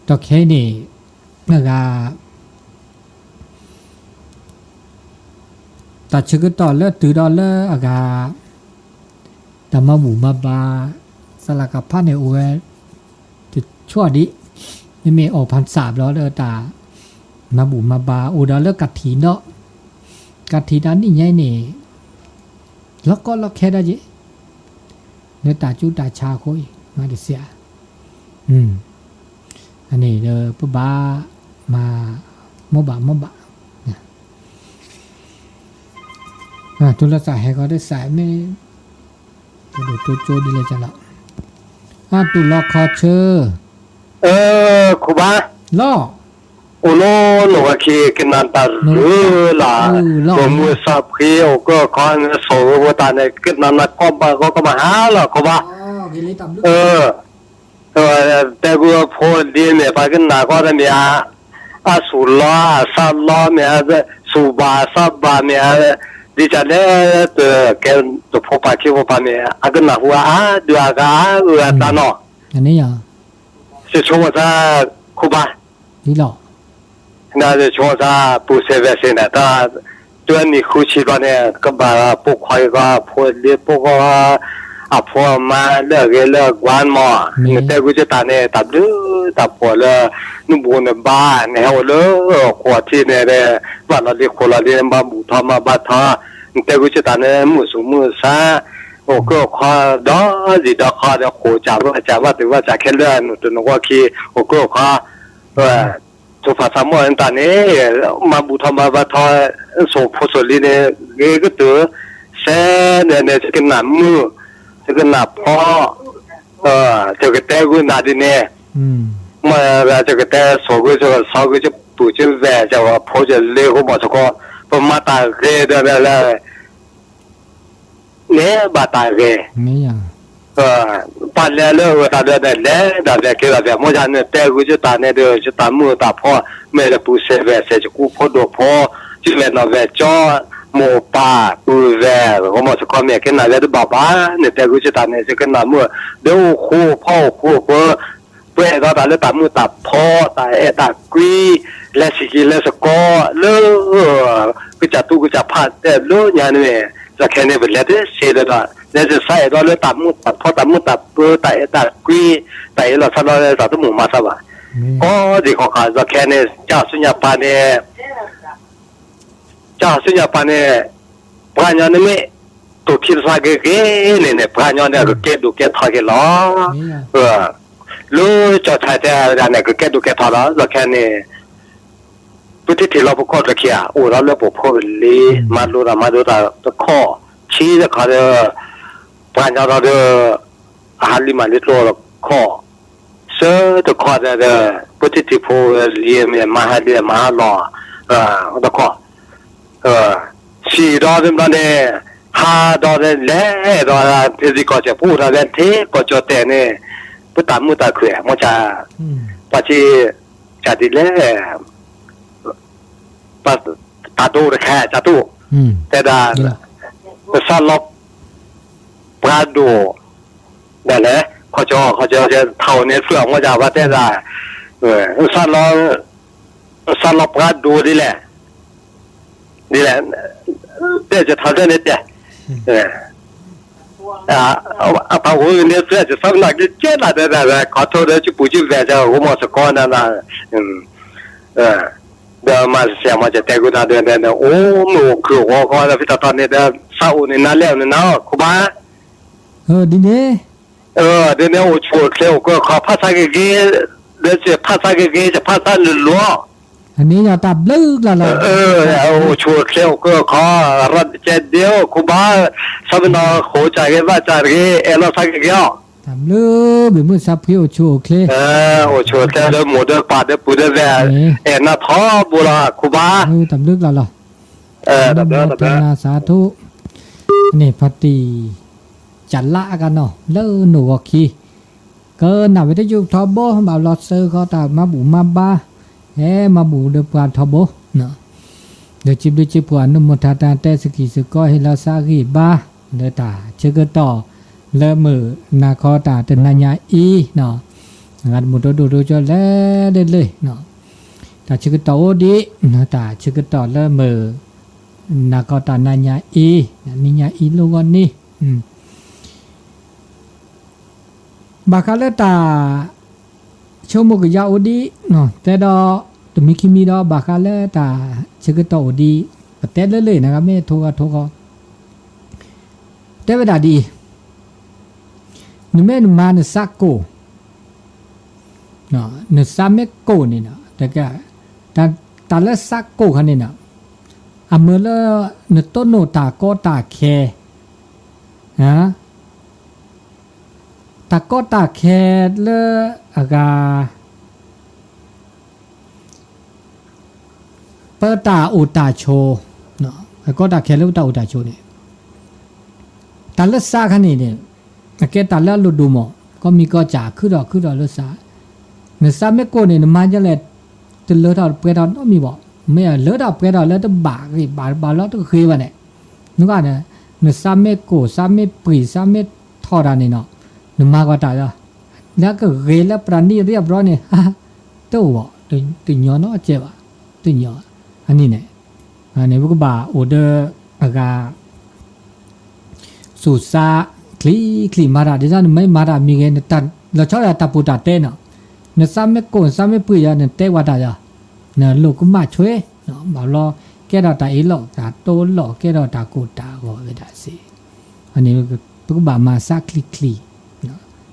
ဒီးခဲအံၤန့ၣ် အဂၤ တၢ်ဆၢကတီၢ်လၢတုၤဒီးလၢအဂၤ တၢ်မၤဘူၣ်မၤဘါ စလၢကဖးန့ၣ်အိၣ်ဝဲ တဆိဒံး မ့မ့ၢ်အိၣ်ဖးစၢ်ဘျီဒီးတၢ် မၤဘူၣ်မၤဘါအိၣ်ဒီးလၢကထံၣ်ဒီး ကထံၣ်တၢ်နံၣ်ညါအံၤန့ၣ် လီၤကီလီၤခဲဒၣ်က့ၤ လၢတၢ်ကၠူတၢ်ဆါအဃိအံၤ မၤတစ့ဧါ အန့ၣ်ဒီးပဘၣ်မၤ မိၢ်ဘၣ်မိၢ်ဘၣ် တူၢ်လိာ်သးဟဲဃီၤတစးမ့ၢ် တဒိၣ်တိၢ်ကၠိဒ်လဲၣ်ကလီၤ အတူၢ်လီၤခီဆၢ ခိၣ်ဘါ လီၤ အိၣ်လီၤနီၢ်ဝဲခံကနၣ်တၢ်ရူၤလီၤ ပမုၢ်သးဖှံအိၣ်ကၢၢ်ခီန့ၣ် ဆိၣ်ဂ့ၤဝဲတၢ်န့ၣ် ကနၣ်နၤကီၢ်ဘၣ်ဂီၢ်ကီၢ်ဘၣ်ဟါလီၤခိၣ်ဘါ တဲဘုဖိလံၤမ့ၢ်ပှၤကနၣ်ကီၢ်တမ့ၢ်ဧါ အဆူၣ်လီၤအသးလီၤမ့ၢ်ဧါ ဆူၣ်ဘၣ်အသးဘၣ်မ့ၢ်ဧါ ဒ်ကလဲၣ် တကဲတဖိပၢ်ခံဖိပၢ်မ့ၢ် အကနၢ်ဟူအါဒုးအဂၤအါအၢအသးနီၤ ယဆိကမိၣ်သး ခိၣ်ဘါ ယဆိကမိၣ်သး ပူၤစဲးဝဲစ့န့ၣ် တၢ် တုၤအနံၣ်ဃုဆံဘျီန့ၣ် ကဘၣ်ပိာ်ခွါက့ၤကီး ဖိလံၤဖိကီၢ် အဖိအမါလၢအဂ့ၤလၢအကွၢ်မး နတဲဂုာ်ကတၢ်န့ၣ် တၢ်ဘျုးတၢ်ဖှိၣ်လၢ နဘူၣ်နဘါ နဟဲအိၣ်လၢ ဃိးထံၣ်န့ၣ် ဘၣ်လီၤလံဃိးလီၤလံ မၤဘူၣ်ထီၣ်မၤဘါထီၣ် နတဲဂုာ်ကတၢ်န့ၣ် မုၢ်ဆူၣ်မုၢ်ဆါ အိၣ်ကၢၢ်ခီဒီး ဒံးဒီးခီဒီး ဃိးကးဘၣ်ကးဘၣ်တုၤဘၣ်ကးခဲလၢာ် နူၢ်တနဂီၢ်ခံ အိၣ်ကၢၢ်ခီ ဆိဖးသးမိၢ်နတၢ်န့ၣ် မၤဘူၣ်ထီၣ်မၤဘါထီၣ် ဆိၣ်ဖိဆိၣ်လံၤန့ၣ် ဂ့ၤကတၢၢ် စဲန့ၣ်န့ၣ် ယကနၣ်မုာ် ယကနၣ်ဖီ ယကတဲဂုာ်နၤဒ်န့ၣ် မ့ၢ်ယကတဲဆိၣ်ဂ့ၤဆိၣ်ဂ့ၤ ဆိၣ်ဂ့ၤဆိၣ်ပူၤဆိၣ်ဝဲၢ် ကဝဲဖိကလ့ၤဃိမီၤသကိး ပမၤတၢ်ဂ့ၤဒီးလၢ န့ၢ်ဘၣ်တၢ်ဂ့ၤ ပှၤလဲၤလၢအဂၤတၢ်ဒီးန့ၣ် လဲၤဒၣ်လဲၤက့ၤဒၣ်လဲၤ မ့ၢ်ယၤန့ၣ် တဲဂုာ်ကတၢ်န့ၣ်ဒီး ယတၢ်မုာ်တၢ်ဖီ မ့ၢ်လၢပူၤစဲးဝဲစဲး ယကူဖိဒိၣ်ဖိ ယမဲာ်နီၢ်ဝဲကၠီ မိၢ်ပၢ်ပုၢ်ဝဲၢ် ဂီၢ်မီၢ်သကိးမ့ၢ်ကနၣ်ဝဲတဘၣ်ဘၣ် န့ၣ်တဲဂုာ်ကတၢ်န့ၣ် ယကနၣ်မုာ် ဒီးအိၣ်ဃူအိၣ်ဖီအိၣ်ဃူအိၣ်ဖိ ပှဲၤဒီးတၢ်လၢတၢ်မုာ်တၢ်ဖီ တၢ်အဲၣ်တၢ်ကွံ လဲၤစံၢ်က့ၤလဲၤစကိး လၢ ကစၢ်တူၢ်ကစၢ်ဖးတဲလၢညါန့ၣ် လီၤခဲန့ၣ် ပလဲၤတစ့ဒီး လဲၤတစးအဲၣ်ဒိးလၢတၢ်မုာ်တၢ်ဖီ တၢ်မုာ်တၢ်ပၢၤ တၢ်အဲၣ်တၢ်ကွံ တၢ်အ့ၣ်လိာ်ဆိးလိာ် တၢ်တမိၣ်မၤသးဘၣ် ကီဒံးခီခါ လီၤခဲန့ၣ် ကၢ်ဆူညါပၤန့ၣ် ကၢ်ဆူညါပၤန့ၣ် ပှၤကညီန့ၣ်မ့ၢ် တိၢ်ခံသးဂ့ၤဂ့ၤန့ၣ်န့ၣ် ပှၤကညီန့ၣ် အကကဲဒိၣ်ကဲထီက့ၤလီၤ လၢကၠီၣ်ဆၣ်တဲဒၣ်န့ၣ် ကကဲဒိၣ်ကဲထီလီၤ လီၤခဲန့ၣ် ပထံၣ်ထံၣ်လီၤပကီၢ်တခံဧါ အိၣ်ဒီးလၢပဖိပလံၤ မၤလိတၢ်မၤဒိတၢ်တခီ ခံတခီဒီး ပှၤကညီဒီး အဟးလံမၤလံကျိတခီ ဆၢတခီဒီး ပထံၣ်ထံၣ်ဖိလံၤမ့ၢ်မၤဟးလံမၤဟးလီၤ တခီ စံၣ်ဒီးတဘျီန့ၣ် ဟးဒီးလဲၤဒီး ဖဲစံၣ်ကီၢ်စဲၣ် ပအိၣ်ဒီးလၢထံကီၢ်ကၠီၣ်တဲၣ်န့ၣ် ပတၢ်မုာ်တၢ်ခုၣ် မ့ၢ်ကၢ် ပှၤစံၣ် ကၢ်ဒ်လဲၣ် ပတၢ်ဒိတခါ ကၢ်တူၢ် တဲဒၣ် ပစးလီ ပှၤဒိၣ် ဒ်လဲၣ် ခီကီ ခီကီ ထးအိၣ်န့ၣ် ဖျၢၣ်အမီၢ်ယၤဘၣ်တဲဒၣ်, စးလီၤပှၤဒိၣ်ဒ်လဲၣ်, ဒ်လဲၣ်, တဲကထီၣ်တဲန့ၣ်တဲ, အပှၤအိၣ်န့ၣ်ဖျၢၣ်ကသီပနီၣ်က့ၤကဲနၤတဲဒၣ် ကီၢ်ထိဒီး ကပူၤကဝဲၢ် ကဂိၢ်မီၢ်စကီနၤ, ဒီးမၤစၢၤမၤစၢၤတဲကနၤဒီး အိၣ်မုာ်အိၣ်ခုၣ်အိၣ်ဂီၤခီဒီး ဖဲတီတီန့ၣ်ဒီး စးအိၣ်န့ၣ်နၤလဲၣ်အိၣ်န့ၣ်နၤ ခိၣ်ဘါ ဒ်န့ၣ် ဒ်န့ၣ် အိၣ်ဆူၣ်အိၣ်ချ့အိၣ်ကၢၢ်ခီ ဖးဆါဂ့ၤဂ့ၤ, ဒီးယဖးဆါဂ့ၤဂ့ၤ ယဖးဆါလၢလီၤ, အန့ၣ်ယတၢ်ဘျုးကျါလီၤ, အိၣ်ဆူၣ်အိၣ်ချ့အိၣ်ကၢၢ်ခီ, ရၢၣ်တကဲဒ့အိၣ် ခိၣ်ဘါ, ဆၢမနီၤဃိစၢ်ဂ့ၤဘၣ်စၢ်တဂ့ၤ အဲၣ်လီၤဆါဂ့ၤဂ့ၤအီၤ, တၢ်ဘျုးဘ့ၣ်မုၢ်ဆါဖှံအိၣ်ဆူၣ်အိၣ်ချ့, အိၣ်ဆူၣ်အိၣ်ချ့ဒီးမိၢ်ဒီးပၢ်ဒီးပုၢ်ဒီးဝဲၢ်, အဲၣ်နၤထီဘိလီၤ ခိၣ်ဘါ, တၢ်ဘျုးကျါလီၤ, တၢ်ဘျုးတၢ်ဘျုး, စးထူ န့ၣ်ဖါတံၢ် ကလးအကနီၤ လၢနိၣ်ဂီၤခံ, ကနၣ်ဝဲတယုၢ်ထီဘိ ဘၣ်ဘျီဆၢဃီတၢ်မၤဘူၣ်မၤဘါ, ဟဲမၤဘူၣ်ဒီးပှၤထီဘိ, ဒီးစံးဘျုးစံးဖှိၣ် အနုမောဒနာတၢ်တဲစကံၢ်စကီ ဟ့ၣ်လီၤစးဂံၢ်ဘါ, လၢတၢ်ဆၢကတီၢ် လၢမုၢ်နၤခီတၢ်တနၤညါအံၤ, အဂၤတမုၢ်ဒိၣ်ဒိၣ်ဒိၣ်ကၠီလဲၤလၢလၢ, တၢ်ဆၢကတီၢ်အိၣ်ဒံး, တၢ်ဆၢကတီၢ်လၢမုၢ်နၤခီတၢ်နၤညါအံၤ, နံၤညါအံၤလိၣ်ဂီၢ်န့ၣ် ဘၣ်ဃးလၢတၢ်ဆိကမိၣ်ကယၢ်အိၣ်ဒံး, တဲဒီးတမံၤခံမံၤဒီး ဘၣ်ဃးလၢတၢ်ဆၢကတီၢ်အိၣ်ဒံး, ပတဲလၢလၢနဂၤမ့ၢ်ထိဂီၤထိဂီၤ, တဲဝဲဒၣ်ဒ်အံၤ, နမ့ၢ်နမၤနစးကိၢ်, နစးမ့ၢ်ကိၢ်န့ၣ်, တၢ်လၢစးကိၢ်ခါန့ၣ်, အမုၢ်လၢနတိၢ်နီၣ်တၢ်ကီတၢ်ခဲ တၢ်ကီတၢ်ခဲလၢအဂၤ ပတၢ်အိၣ်တၢ်ဆိး, တၢ်ကီတၢ်ခဲလၢပတၢ်အိၣ်တၢ်ဆိးန့ၣ်, တၢ်လၢစးခါန့ၣ်န့ၣ်, အကဲတၢ်လၢအလိၣ်ဒိၣ်မး, ကီၢ်မံၤကီၢ်စဲၣ် ခုထီၣ်ခုထီၣ်လၢစး, နစးမ့ၢ်ကိၢ်န့ၣ် နမၤဒ်လဲၣ်, တလၢထီၣ်တပှဲၤထီၣ်နီတမံၤဘၣ်, မ့ၢ်လၢထီၣ်ပှဲၤထီၣ်လၢတဘၣ်ဂ့ၤဘၣ်ဘၣ်လီၤတဂ့ၤဘၣ်န့ၣ်, နက, နစးမ့ၢ်ကိၢ် စးမ့ၢ်ပှံၤ စးမ့ၢ်ထီၣ်တၢ်န့ၣ်နီၤ, နမၤကီးတၢ်လီၤ, လၢကဂ့ၤလၢပရၤနံၣ် เรียบร้อย န့ၣ်, တအိၣ်ဘၣ်, တညီနီတစဲးဘၣ်, တညီ, အန့ၣ်န့ၣ်, န့ၣ် ပကဘၣ်အိၣ်ဒီးအဂၤ စူၢ်စးချံချံမၤတၢ်, ဒ်သိးနမ့ၢ်မၤတၢ်မံၤဂ့ၤ, လီၤဆီဒၣ်တၢ်ပူၤတၢ်တဲနီၤ, နစးမ့ၢ်ကိၢ် နစးမ့ၢ်ပှံၤယၤ နတဲဝဲတၢ်ယၤ, နလိၣ်ကမၣ်ဆွ့, ဘၣ်ဘျီ ကဲထီၣ်တၢ်အ့ၣ်လိာ်တၢ်တိလိာ် ကဲထီၣ်တၢ်ကိၢ်တၢ်ဂီၤဝဲဒၣ်စ့ၢ်, န့ၣ် ပကဘၣ်မၤစးချံချံ,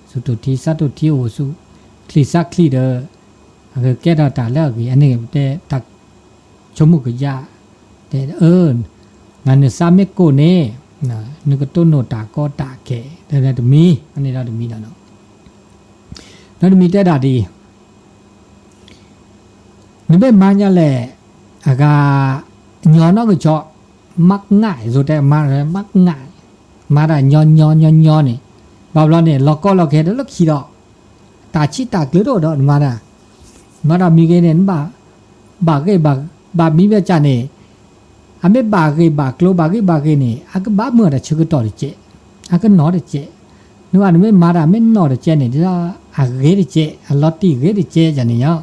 စူၢ်တိၢ်ထံ စးတိၢ်ထံအိၣ်ဆူ ချံစးချံဒီး အကကဲထီၣ်တၢ်လၢအဂ့ၤ, အန့ၣ်တဲတၢ်ဆိကမိၣ်ကယၢ်, တဲ, နစးမ့ၢ်ကိၢ်န့ၣ်, နကတိၢ်နီၣ်တၢ်ကီတၢ်ခဲ, တမံၤ, အန့ၣ်ဒီးတမံၤလီၤ, ဒီးတမံၤတဲဒၣ်ဒ်အံၤ, နမ့ၢ်မၤညါလဲၣ်, အဂၤ ညီနီၢ်ကဆီ, မၤငါ် ယိၤတဲ မၤငါ်, မၤတၢ်ညီညီညီညီန့ၣ်, ဘၣ်ဘျီန့ၣ် လီၤကီလီၤခဲဒီးလၢခံဒီး, တၢ်ဆံးတၢ်ကျၢၤတအိၣ်ဒီးနမၤတၢ်, မၤတၢ်မံၤဂ့ၤန့ၣ် နဘၣ်ဂ့ၤဘၣ်မံၤဘၣ်စၢ်န့ၣ်, အမ့ၢ်ဘၣ်ဂ့ၤဘၣ်ကျိၤဘၣ်ဂ့ၤဘၣ်ဂ့ၤန့ၣ် အကဘၣ်မုာ်တၢ်ဆၢကတီၢ်တကဲး, အကနီၢ်တကဲး, နဘၣ်နမ့ၢ်မၤတၢ်မ့ၢ်နီၢ်တကဲးန့ၣ် ဒ်သိးအဂ့ၤတကဲး အလီၤတံၢ်ဂ့ၤတကဲးယၤန့ၣ်ယီၤ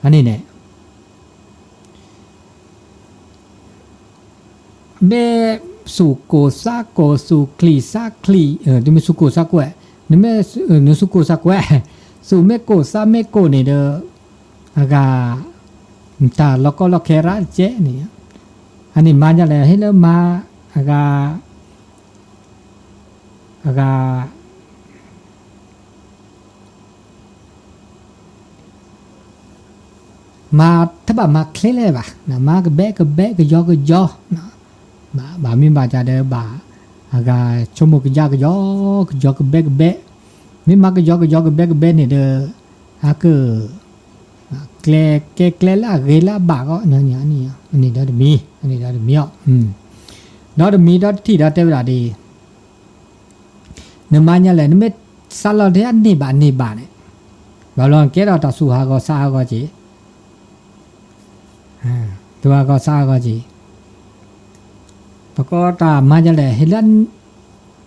အန့ၣ်န့ၣ် မ့ၢ်စူၢ်ကိၢ်စးကိၢ် စူၢ်ချံးစးချံး, တမ့ၢ်စူၢ်ကိၢ်စးကွဲး, နမ့ၢ်, နစူၢ်ကိၢ်စးကွဲး, စူၢ်မ့ၢ်ကိၢ်စးမ့ၢ်ကိၢ်န့ၣ်ဒီး, အဂၤ, တၢ်လီၤကီလီၤခဲရၣ်တကဲးန့ၣ်, အန့ၣ်မၤညါလဲၣ် ဟ့ၣ်လၢမၤ, အဂၤ အဂၤ မၤတဘၣ်မၤချ့လဲၣ်ဘၣ်, မၤကဘဲကဘဲကယီကယီ, ဘၣ်မ့ၢ်ဘၣ်တၢ်ဒီးဘၣ်, အဂၤဆိကမိၣ်ကယၢ်ကယီ, ကယီကဘဲကဘဲ, မ့ၢ်မၤကယီကယီကဘဲကဘဲန့ၣ်ဒီး, အက ကျဲကဲကျဲလၢအဂ့ၤလၢအဘၣ်ဂီၢ်, န့ၣ်ဒီးတမံၤ, န့ၣ်ဒီးတမံၤအီၤ, ဒီးတမံၤဒီးတထံၣ်ဒီးတဲဝဲဒၣ်ဒ်အံၤ နမၤညါလဲၣ် နမ့ၢ်စးလီၤထဲအန့ၢ်ဘၣ်န့ၢ်ဘၣ်န့ၣ်, ဘၣ်ဘျီနကဲထီၣ်တၢ်သူၣ်ဟးဂီၤဆးဟးဂီၤက့ၤ, သူၣ်ဟးဂီၤဆးဟးဂီၤက့ၤ, ပကီတၢ်မၤဒ်လဲၣ် ဟ့ၣ်လၢ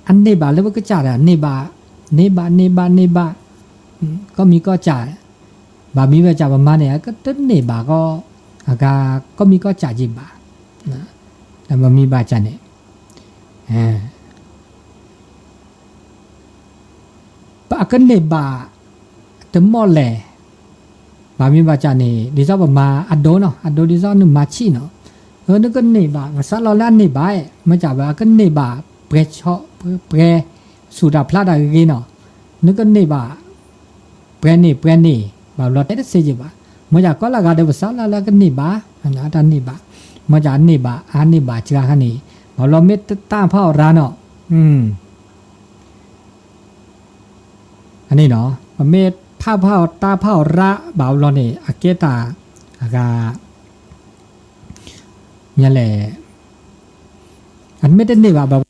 အန့ၢ်ဘၣ်လၢပကစၢ်ဒီး န့ၢ်ဘၣ်, န့ၢ်ဘၣ် န့ၢ်ဘၣ် န့ၢ်ဘၣ်, ကီၢ်မံၤကီၢ်စၢ်, ဘၣ်မံၤဘၣ်စၢ်ပမၤန့ၣ် အကတန့ၢ်ဘၣ်ကီ, အဂၤ ကီၢ်မံၤကီၢ်စၢ်က့ၤဘၣ်, ဘၣ်မံၤဘၣ်စၢ်န့ၣ် အကန့ၢ်ဘၣ် တမီၢ်လဲၣ်, ဘၣ်မံၤဘၣ်စၢ်န့ၣ် ဒ်သိးပမၤအဒိနီၤ အဒိဒ်သိးနမၤဆံၣ်နီၤ, အနကန့ၢ်ဘၣ် ပစးလီၤလၢအန့ၢ်ဘၣ်, မ့ၢ်စၢ်ဘၣ် အကန့ၢ်ဘၣ် ပှဲၤဆီ ပှဲၤ ဆူၣ်တၢ်ဖျါတၢ်ဂ့ၤဂ့ၤနီၤ, နကန့ၢ်ဘၣ် ပှဲၤန့ၢ်ပှဲၤန့ၢ် ဘၣ်ဘျီတဲတသ့က့ၤဘၣ်, မ့ၢ်စၢ်ကီလၢဂၤဒီးပစးလီၤလၢအကန့ၢ်ဘၣ်, တၢ်န့ၢ်ဘၣ်, မ့ၢ်စၢ်အန့ၢ်ဘၣ် အန့ၢ်ဘၣ်စှၤခါန့ၣ်, ဘၣ်ဘျီမ့ၢ်တၢ်ဖးအီၣ်ရၤနီၤ အန့ၣ်နီၤ ပမ့ၢ်ဖးဖးအီၣ်တၢ်ဖးအီၣ်ရၤဘၣ်ဘျီန့ၣ် အကဲတၢ် အဂၤ မ့ၢ်လဲၣ်, အမ့ၢ်တန့ၢ်ဘၣ်ဘၣ်